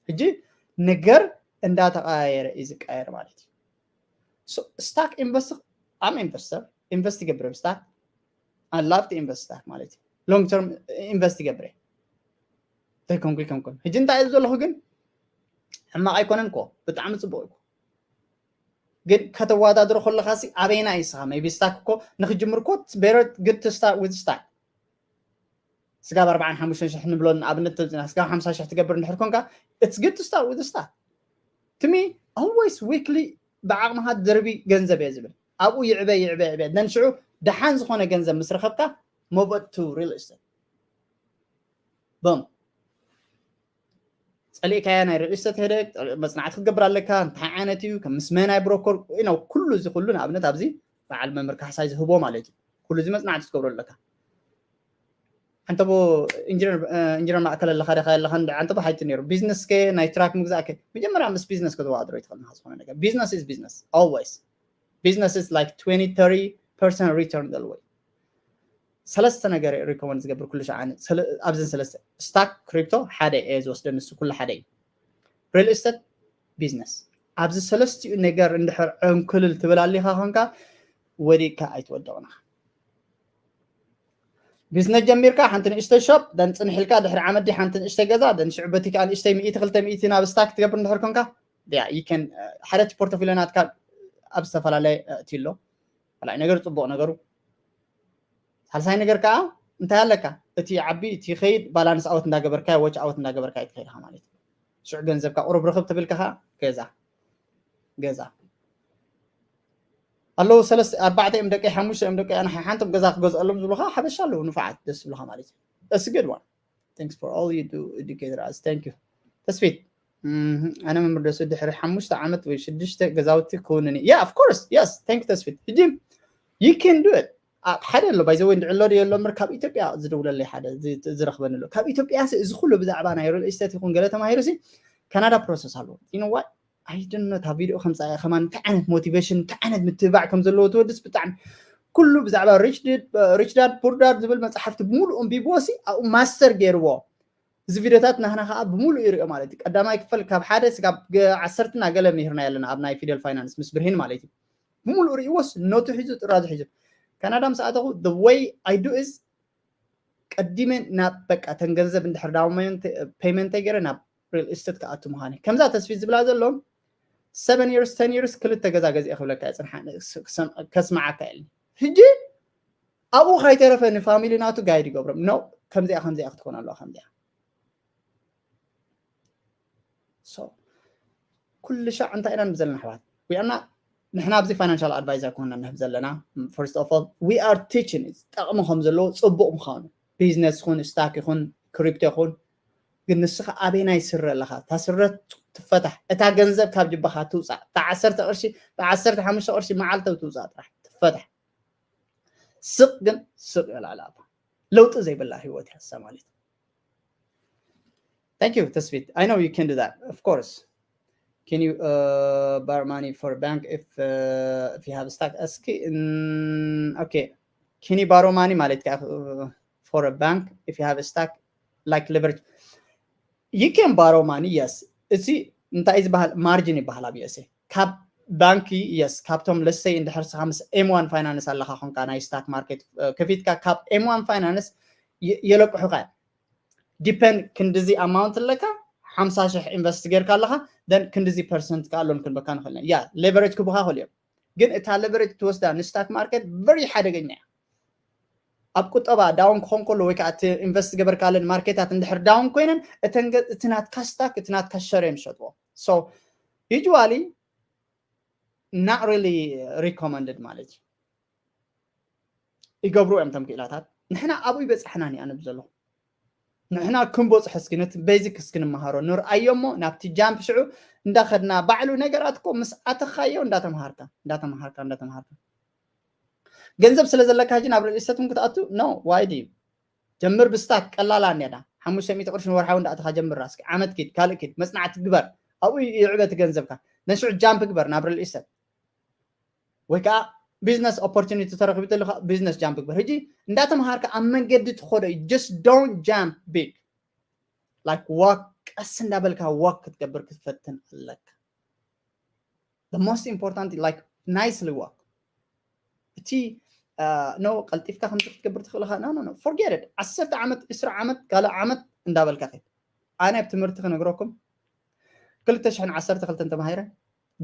ሕጂ ነገር እንዳተቀያየረ እዩ ዝቀየር ማለት እዩ። ስታክ ኢንቨስት ኣም ኢንቨስተር ኢንቨስት ይገብር ስታክ ኣላፍቲ ኢንቨስት ስታክ ማለት እዩ። ሎንግ ተርም ኢንቨስት ይገብር ዘይኮንኩ ይከንኩን ሕጂ እንታይ እዩ ዘለኹ ግን ሕማቕ ኣይኮነን እኮ ብጣዕሚ ፅቡቅ እዩ። ግን ከተወዳድሮ ከለካ ሲ ኣበይና እዩ ስኻ maybe ስታክ እኮ ንክጅምር እኮ better good to start with ስታክ ስጋብ ኣርባዓን ሓሙሽተን ሽሕ ንብሎ ንኣብነት ተምፅና ስጋብ ሓምሳ ሽሕ ትገብር እንድሕር ኮንካ it's good to start with ስታክ to me always weekly ብዓቕምኻ ድርቢ ገንዘብ እየ ዝብል ኣብኡ ይዕበ ይዕበ ይዕበ then ሽዑ ደሓን ዝኾነ ገንዘብ ምስ ረኸብካ move to real estate boom ጸሊእካያ ናይ ሪል ስቴት ሄደ መጽናዕቲ ክትገብር ኣለካ እንታይ ዓይነት እዩ ከም ምስ መናይ ብሮከር ነው ኩሉ እዚ ኩሉ ንኣብነት ኣብዚ በዓል መምህር ካሕሳይ ዝህቦ ማለት እዩ ኩሉ እዚ መጽናዕቲ ክትገብሩ ኣለካ ኣንተቦ ኢንጂነር ማእከል ኣለካ ደካ ኣለካ ኣንተቦ ሓይቲ ነይሩ ቢዝነስ ከ ናይ ትራክ ምግዛእ ከ መጀመርያ ምስ ቢዝነስ ከተወዳድሮ ይትኽእል ንካ ዝኾነ ነገር business is business always business is like twenty thirty percent return the way ሰለስተ ነገር ሪኮመንድ ዝገብር ኩሉ ሸዓነ ኣብዘን ሰለስተ ስታክ ክሪፕቶ ሓደ እየ ዝወስደ ንሱ ኩሉ ሓደ እዩ ሪል ስቴት ቢዝነስ ኣብዚ ሰለስቲኡ ነገር እንድሕር ዕንክልል ትብል ኣሊካ ኮንካ ወዲቅካ ኣይትወደቕና ቢዝነስ ጀሚርካ ሓንቲ ንእሽተይ ሾፕ ደን ፅንሕ ኢልካ ድሕሪ ዓመት ሓንቲ ንእሽተይ ገዛ ደን ሽዑ በቲ ከዓ ንእሽተይ ሚእቲ ክልተ ሚእቲ ናብ ስታክ ትገብር እንድሕር ኮንካ ያ ይከን ሓደ ፖርቶፊሊዮ ናትካ ኣብ ዝተፈላለየ እቲ ኣሎ ካልኣይ ነገር ፅቡቕ ነገሩ ሳልሳይ ነገር ከዓ እንታይ ኣለካ እቲ ዓቢ እቲ ኸይድ ባላንስ ኣውት እንዳገበርካ ዎች ኣውት እንዳገበርካ እዩ ትኸይድካ ማለት እዩ ሽዑ ገንዘብካ ቁሩብ ርክብ ትብል ከኻ ገዛ ገዛ ኣለዉ ሰለስተ ኣርባዕተ እዮም ደቂ ሓሙሽተ እዮም ደቂ ኣነ ሓንቶም ገዛ ክገዝአሎም ዝብሉካ ሓበሻ ኣለዉ ንፋዓት ደስ ዝብሉካ ማለት እዩ እስ ግድ ዋን Thanks for all you do, educator us. Thank you. ተስፊት፣ ኣነ መምህር ደሱ ድሕሪ ሓሙሽተ ዓመት ወይ ሽዱሽተ ገዛውቲ ክውንን። Yeah, of course, yes. Thank you ተስፊት። ሕጂ you can do it. ሓደ ኣሎ ባይዘ ወይ እንድዕሎ ዶ የሎ ምር ካብ ኢትዮጵያ ዝደውለለይ ሓደ ዝረኽበኒ ኣሎ ካብ ኢትዮጵያ። እዚ ኩሉ ብዛዕባ ናይ ሪል ስቴት ይኹን ገለ ተማሂሩ ሲ ካናዳ ፕሮሰስ ኣለዎ። You know what? I don't know። እታ ቪድዮ ከምፃ ከማን እንታይ ዓይነት ሞቲቬሽን እንታይ ዓይነት ምትብባዕ ከም ዘለዎ ትወድስ ብጣዕሚ ኩሉ ብዛዕባ ሪች ዳድ ፑር ዳድ ዝብል መፅሓፍቲ ብምሉእ ኣንቢብዎ ሲ ኣብኡ ማስተር ገይርዎ። እዚ ቪድዮታት ናህና ከዓ ብምሉእ ይሪኦ ማለት እዩ። ቀዳማይ ክፈል ካብ ሓደ ስጋብ ዓሰርትና ገለ ምሂርና ኣለና ኣብ ናይ ፊደል ፋይናንስ ምስ ብርሂን ማለት እዩ። ብምሉእ ርእይዎስ ኖቱ ሒዙ ጥራዙ ሒዙ ካናዳ ምስ ኣተኹ the way I do is ቀዲመ ናብ በቃ ተን ገንዘብ እንድሕር ዳውን ፔመንተይ ገይረ ናብ ሪል ስቴት ክኣቱ ምዃነ ከምዛ ተስፊት ዝብላ ዘለዎም seven years ten years ክልተ ገዛ ገዚአ ክብለካ እየ ፅንሓ ከስማዓካ የለ። ሕጂ ኣብኡ ካይተረፈ ንፋሚሊ ናቱ ጋይድ ይገብሮም ነው ከምዚኣ ከምዚኣ ክትኮን ኣለዋ ከምዚኣ ኩሉ ሻዕ እንታይ ኢና ንብል ዘለና ኣሕዋት? We are not ንሕና ኣብዚ ፋይናንሻል ኣድቫይዘር ክኾንና ንህብ ዘለና first of all we are teaching ጠቕሚ ከም ዘለዎ ፅቡቕ ምዃኑ ቢዝነስ ይኹን ስታክ ይኹን ክሪፕቶ ይኹን ግን ንስኻ ኣበይናይ ስረ ኣለኻ? እታ ስረ ትፈታሕ። እታ ገንዘብ ካብ ጅባኻ ትውፃእ። እታ ዓሰርተ ቅርሺ እታ ዓሰርተ ሓሙሽተ ቅርሺ መዓልታዊ ትውፃእ ጥራሕ ትፈታሕ። ስቕ ግን ስቕ የላልኣታ ለውጢ ዘይብላ ህይወት ያሳ ማለት Thank you ተስፊት. I know you can do that, of course. Can you uh, borrow money for a bank if uh, if you have a stock? እስኪ okay. Can you borrow money ማለት ከዓ for a bank if you have a stock like leverage? You can borrow money, yes. እዚ እንታይ ዝበሃል ማርጂን ይበሃል ኣብ USA ካብ ባንኪ yes ካብቶም ለሰይ እንድሕር ስኻ ምስ M one finance ኣለኻ ኮንካ ናይ ስታክ ማርኬት ከፊትካ ካብ M one finance የለቅሑካ ዲፐንድ ክንድዚ ኣማውንት ኣለካ ሓምሳ ሽሕ ኢንቨስት ጌርካ ኣለኻ then ክንድዚ ፐርሰንት ከኣሎም ክንበካ ንኽእል ያ ሌቨሬጅ ክብካ ክእል እዮም ግን እታ ሌቨሬጅ ትወስዳ ንስታክ ማርኬት ቨሪ ሓደገኛ እያ ኣብ ቁጠባ ዳውን ክኾን ከሎ ወይ ከዓ እቲ ኢንቨስት ገበርካለን ማርኬታት እንድሕር ዳውን ኮይነን እቲ ናትካ ስታክ እቲ ናትካ ሸር እዮም ዝሸጥዎ so usually not really recommended ማለት እዩ ይገብሩ እዮም ቶም ክኢላታት ንሕና ኣብኡ ይበፃሕና ኒ ኣነ ብዘለኹ ንሕና ክንበፅሖ እስኪ ነቲ ቤዚክ እስኪ ንምሃሮ ንርኣዮ እሞ ናብቲ ጃምፕ ሽዑ እንዳኸድና ባዕሉ ነገራት እኮ ምስ ኣተኻዮ እንዳተምሃርካ እንዳተምሃርካ እንዳተምሃርካ ገንዘብ ስለ ዘለካ ሕጂ ናብ ሪል ስቴት ክትኣቱ no why do you ጀምር ብስታክ ቀላላ እኒዳ ሓሙሽተ ሚእቲ ቅርሺ ንወርሓዊ እንዳኣተኻ ጀምር ራስኪ ዓመት ኪድ ካልእ ኪድ መፅናዕቲ ግበር ኣብኡ ይዕበቲ ገንዘብካ ነሽዑ ጃምፕ ግበር ናብ ሪል ስቴት ወይ ከዓ ቢዝነስ ኦፖርቹኒቲ ተረኪቡ ተለካ ቢዝነስ ጃምፕ ግበር ሕጂ እንዳተምሃርካ ኣብ መንገዲ ትኸዶ just don't jump big like walk ቀስ እንዳበልካ ዋክ ክትገብር ክትፈትን ኣለካ the most important like nicely walk እቲ no ቀልጢፍካ ከምዚ ክትገብር ትኽእል ኻ no no no forget it ዓሰርተ ዓመት ዕስራ ዓመት ካልእ ዓመት እንዳበልካ ኸድ ኣነ ኣብ ትምህርቲ ክነግረኩም ክልተ ሽሕን ዓሰርተ ክልተን ተማሂረ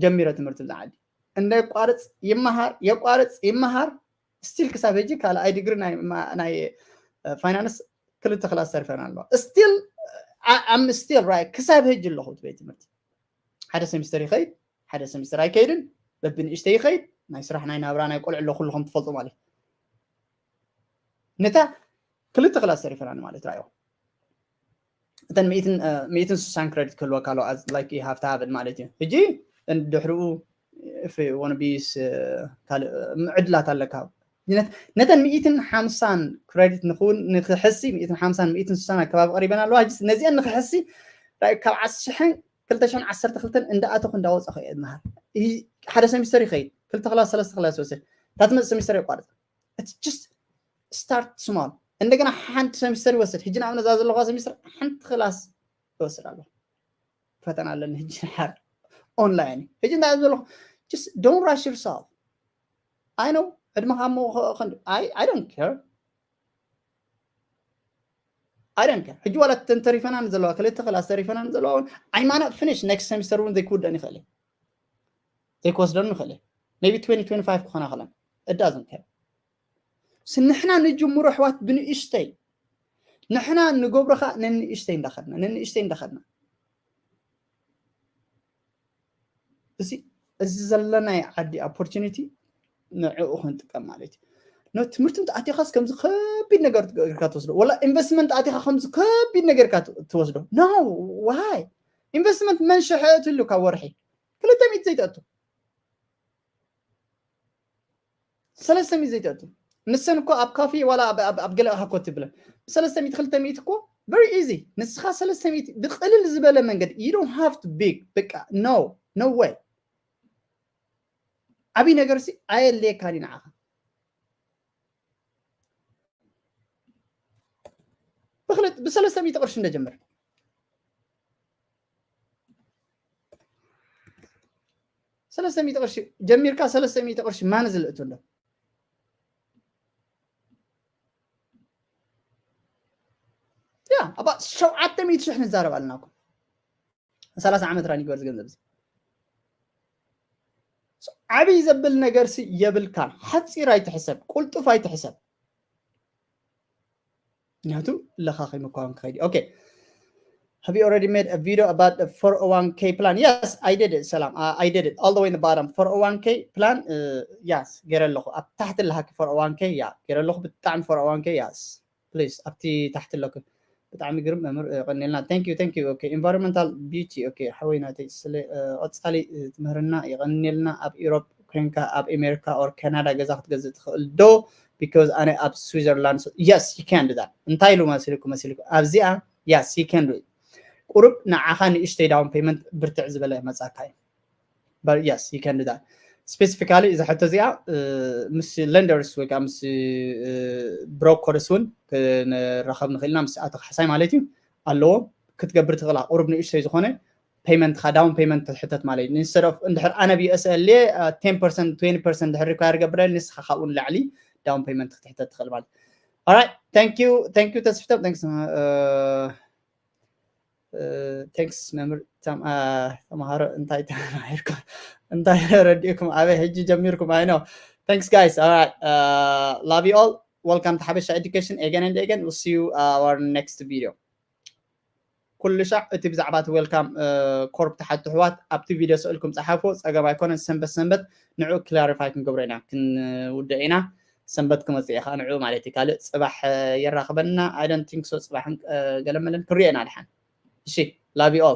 ጀሚረ ትምህርቲ ብዛ ዓዲ እንደ የቋርፅ ይመሃር የቋርፅ ይመሃር ስቲል ክሳብ ሕጂ ካልኣይ ዲግሪ ናይ ፋይናንስ ክልተ ክላስ ተርፈን ኣለዋ still I'm still right ክሳብ ሕጂ ኣለኹ ቤት ትምህርቲ ሓደ ሰሚስተር ይኸይድ ሓደ ሰሚስተር ኣይከይድን በብንእሽተ ይኸይድ ናይ ስራሕ ናይ ናብራ ናይ ቆልዕ ኣሎ ኩሉ ከም ትፈልጡ ማለት ነታ ክልተ ክላስ ተሪፈናል ማለት ራዮ እተን ሚእትን ስሳን ክሬዲት ክህልወካ ኣሎ like you have to have it ማለት እዩ ሕጂ ድሕሪኡ if you want to be ካልእ ዕድላት ኣለካ ነተን ሚእትን ሓምሳን ክሬዲት ንክውን ንክሕሲ ሚእትን ሓምሳን ሚእትን ስሳን ኣከባቢ ቀሪበን ኣለዋ ነዚአን ንክሕሲ ካብ ዓሰርተ ሽሕን ክልተ ሽሕን ዓሰርተ ክልተን እንዳኣተኹ እንዳወፀኹ እየ ዝመሃር ሓደ ሰሚስተር ይኸይድ ክልተ ክላስ ሰለስተ ክላስ ይወስድ እታ ትመፅእ ሰሚስተር የቋርፅ just start small እንደገና ሓንቲ ሰሚስተር ይወስድ ሕጂ ንኣብነት እዛ ዘለኹዋ ሰሚስተር ሓንቲ ክላስ ይወስድ ኣሎ ፈተና ኣለኒ ሕጂ ሓር ኦንላይን ሕጂ እንታይ ዘለኹ just don't rush yourself I know ዕድመኻ ሞ I don't care I don't care ሕጂ ዋላ ተን ተሪፈና ንዘለዋ ክልተ ክላስ ተሪፈና ንዘለዋ እውን I might not finish next semester እውን ዘይክውደን ይኽእል ዘይክወስደን ይኽእል maybe twenty twenty-five ክኾና ክለን it doesn't care ንሕና ንጅምሮ ኣሕዋት ብንእሽተይ ንሕና ንገብሮ ከዓ ነንእሽተይ እንዳኸድና ነንእሽተይ እንዳኸድና እዚ እዚ ዘለናይ ዓዲ ኦፖርቹኒቲ ንዕኡ ክንጥቀም ማለት እዩ ትምህርቲ ኣቲኻስ ከምዚ ከቢድ ነገር ጌርካ ትወስዶ። ወላ ኢንቨስትመንት ኣቲኻ ከምዚ ከቢድ ነገር ጌርካ ትወስዶ። No, why? ኢንቨስትመንት መን ሽሕ እትሉ ካብ ወርሒ ክልተ ሚእቲ ዘይተእቱ፣ ሰለስተ ሚእቲ ዘይተእቱ። ንሰን እኮ ኣብ ካፌ ዋላ ኣብ ገለ ሃኮ ትብለ ሰለስተ ሚእቲ ክልተ ሚእቲ እኮ very easy። ንስኻ ሰለስተ ሚእቲ ብቅልል ዝበለ መንገዲ you don't have to big በቃ no no way። ዓብይ ነገር ሲ ኣየድልየካን እዩ ንዓኻ። ብክልተ ብሰለስተ ሚእቲ ቅርሺ እንደጀመር ሰለስተ ሚእቲ ቅርሺ ጀሚርካ ሰለስተ ሚእቲ ቅርሺ ማን ዝልእቱ እንዶ ያ ኣባ ሸውዓተ ሚእቲ ሽሕ ንዛረብ ኣለና እኮ ሰላሳ ዓመት ራን ይግበር ዝገንዘብ ዓብይ ዘብል ነገር ሲ የብልካን። ሓፂር ኣይትሕሰብ፣ ቁልጡፍ ኣይትሕሰብ። ምክንያቱ ለኻ ከይምኳን ክኸይድ okay. Have you already made a video about the four oh one k plan? Yes, I did it. Salam. Uh, I did it all the way in the bottom. four oh one k plan. Uh, yes, ገይረ ኣለኹ ኣብ ታሕቲ ኣለሃኪ four oh one k ያ ገይረ ኣለኹ ብጣዕሚ four oh one k yes. Please ኣብቲ ታሕቲ ኣለኩ። ብጣዕሚ ግርም መምህር ቀኒልና። Thank you, thank you. Okay, environmental beauty. Okay ሓወይ ናተይ ስለ ቀፃሊ ትምህርና ይቀኒልና። ኣብ ኢሮፕ ኮይንካ ኣብ ኣሜሪካ or ካናዳ ገዛ ክትገዝእ ትኽእል ዶ? Because ኣነ ኣብ ስዊዘርላንድ yes you can do that። እንታይ ኢሉ መሲልኩ መሲልኩ ኣብዚኣ yes you can do it። ቁሩብ ንዓኻ ንእሽተይ down payment ብርትዕ ዝበለ መፃካ እዩ። But yes you can do that. Specifically እዚ ሕቶ እዚኣ ምስ lenders ወይ ከዓ ምስ brokers እውን ክንራኸብ ንኽእል ኢና። ምስ ኣቶ ካሕሳይ ማለት እዩ ኣለዎ ክትገብር ትኽእላ ቁሩብ ንእሽተይ ዝኾነ payment ኻ down payment ትሕተት ማለት እዩ። Instead of እንድሕር ኣነ ብዩኤስኤል ten percent twenty percent ድሕር require ገብረል ንስኻ ካብኡ ንላዕሊ down payment ክትሕተት ትኽእል ማለት Alright, thank you, thank you ተስፍቶም thanks. Thanks መምህር ተምሃሮ እንታይ ተማሂርኩም እንታይ ረዲእኩም ኣበይ ሕጂ ጀሚርኩም I know. Thanks guys. Alright, love you all. Welcome to ሓበሻ education again and again. We'll see you our next video. ኩሉ ሻዕ እቲ ብዛዕባ እቲ welcome corp ትሓቱ ኣሕዋት ኣብቲ ቪድዮ ስእልኩም ፀሓፎ ፀገም ኣይኮነን። ሰንበት ሰንበት ንዑ clarify ክንገብሮ ኢና ክንውድእ ኢና። ሰንበት ክመፅእ እየ ከዓ ንዑ ማለት እዩ። ካልእ ፅባሕ የራኽበና I don't think so። ፅባሕን ገለመለን ክንሪኦ ኢና ድሓን። እሺ love you all.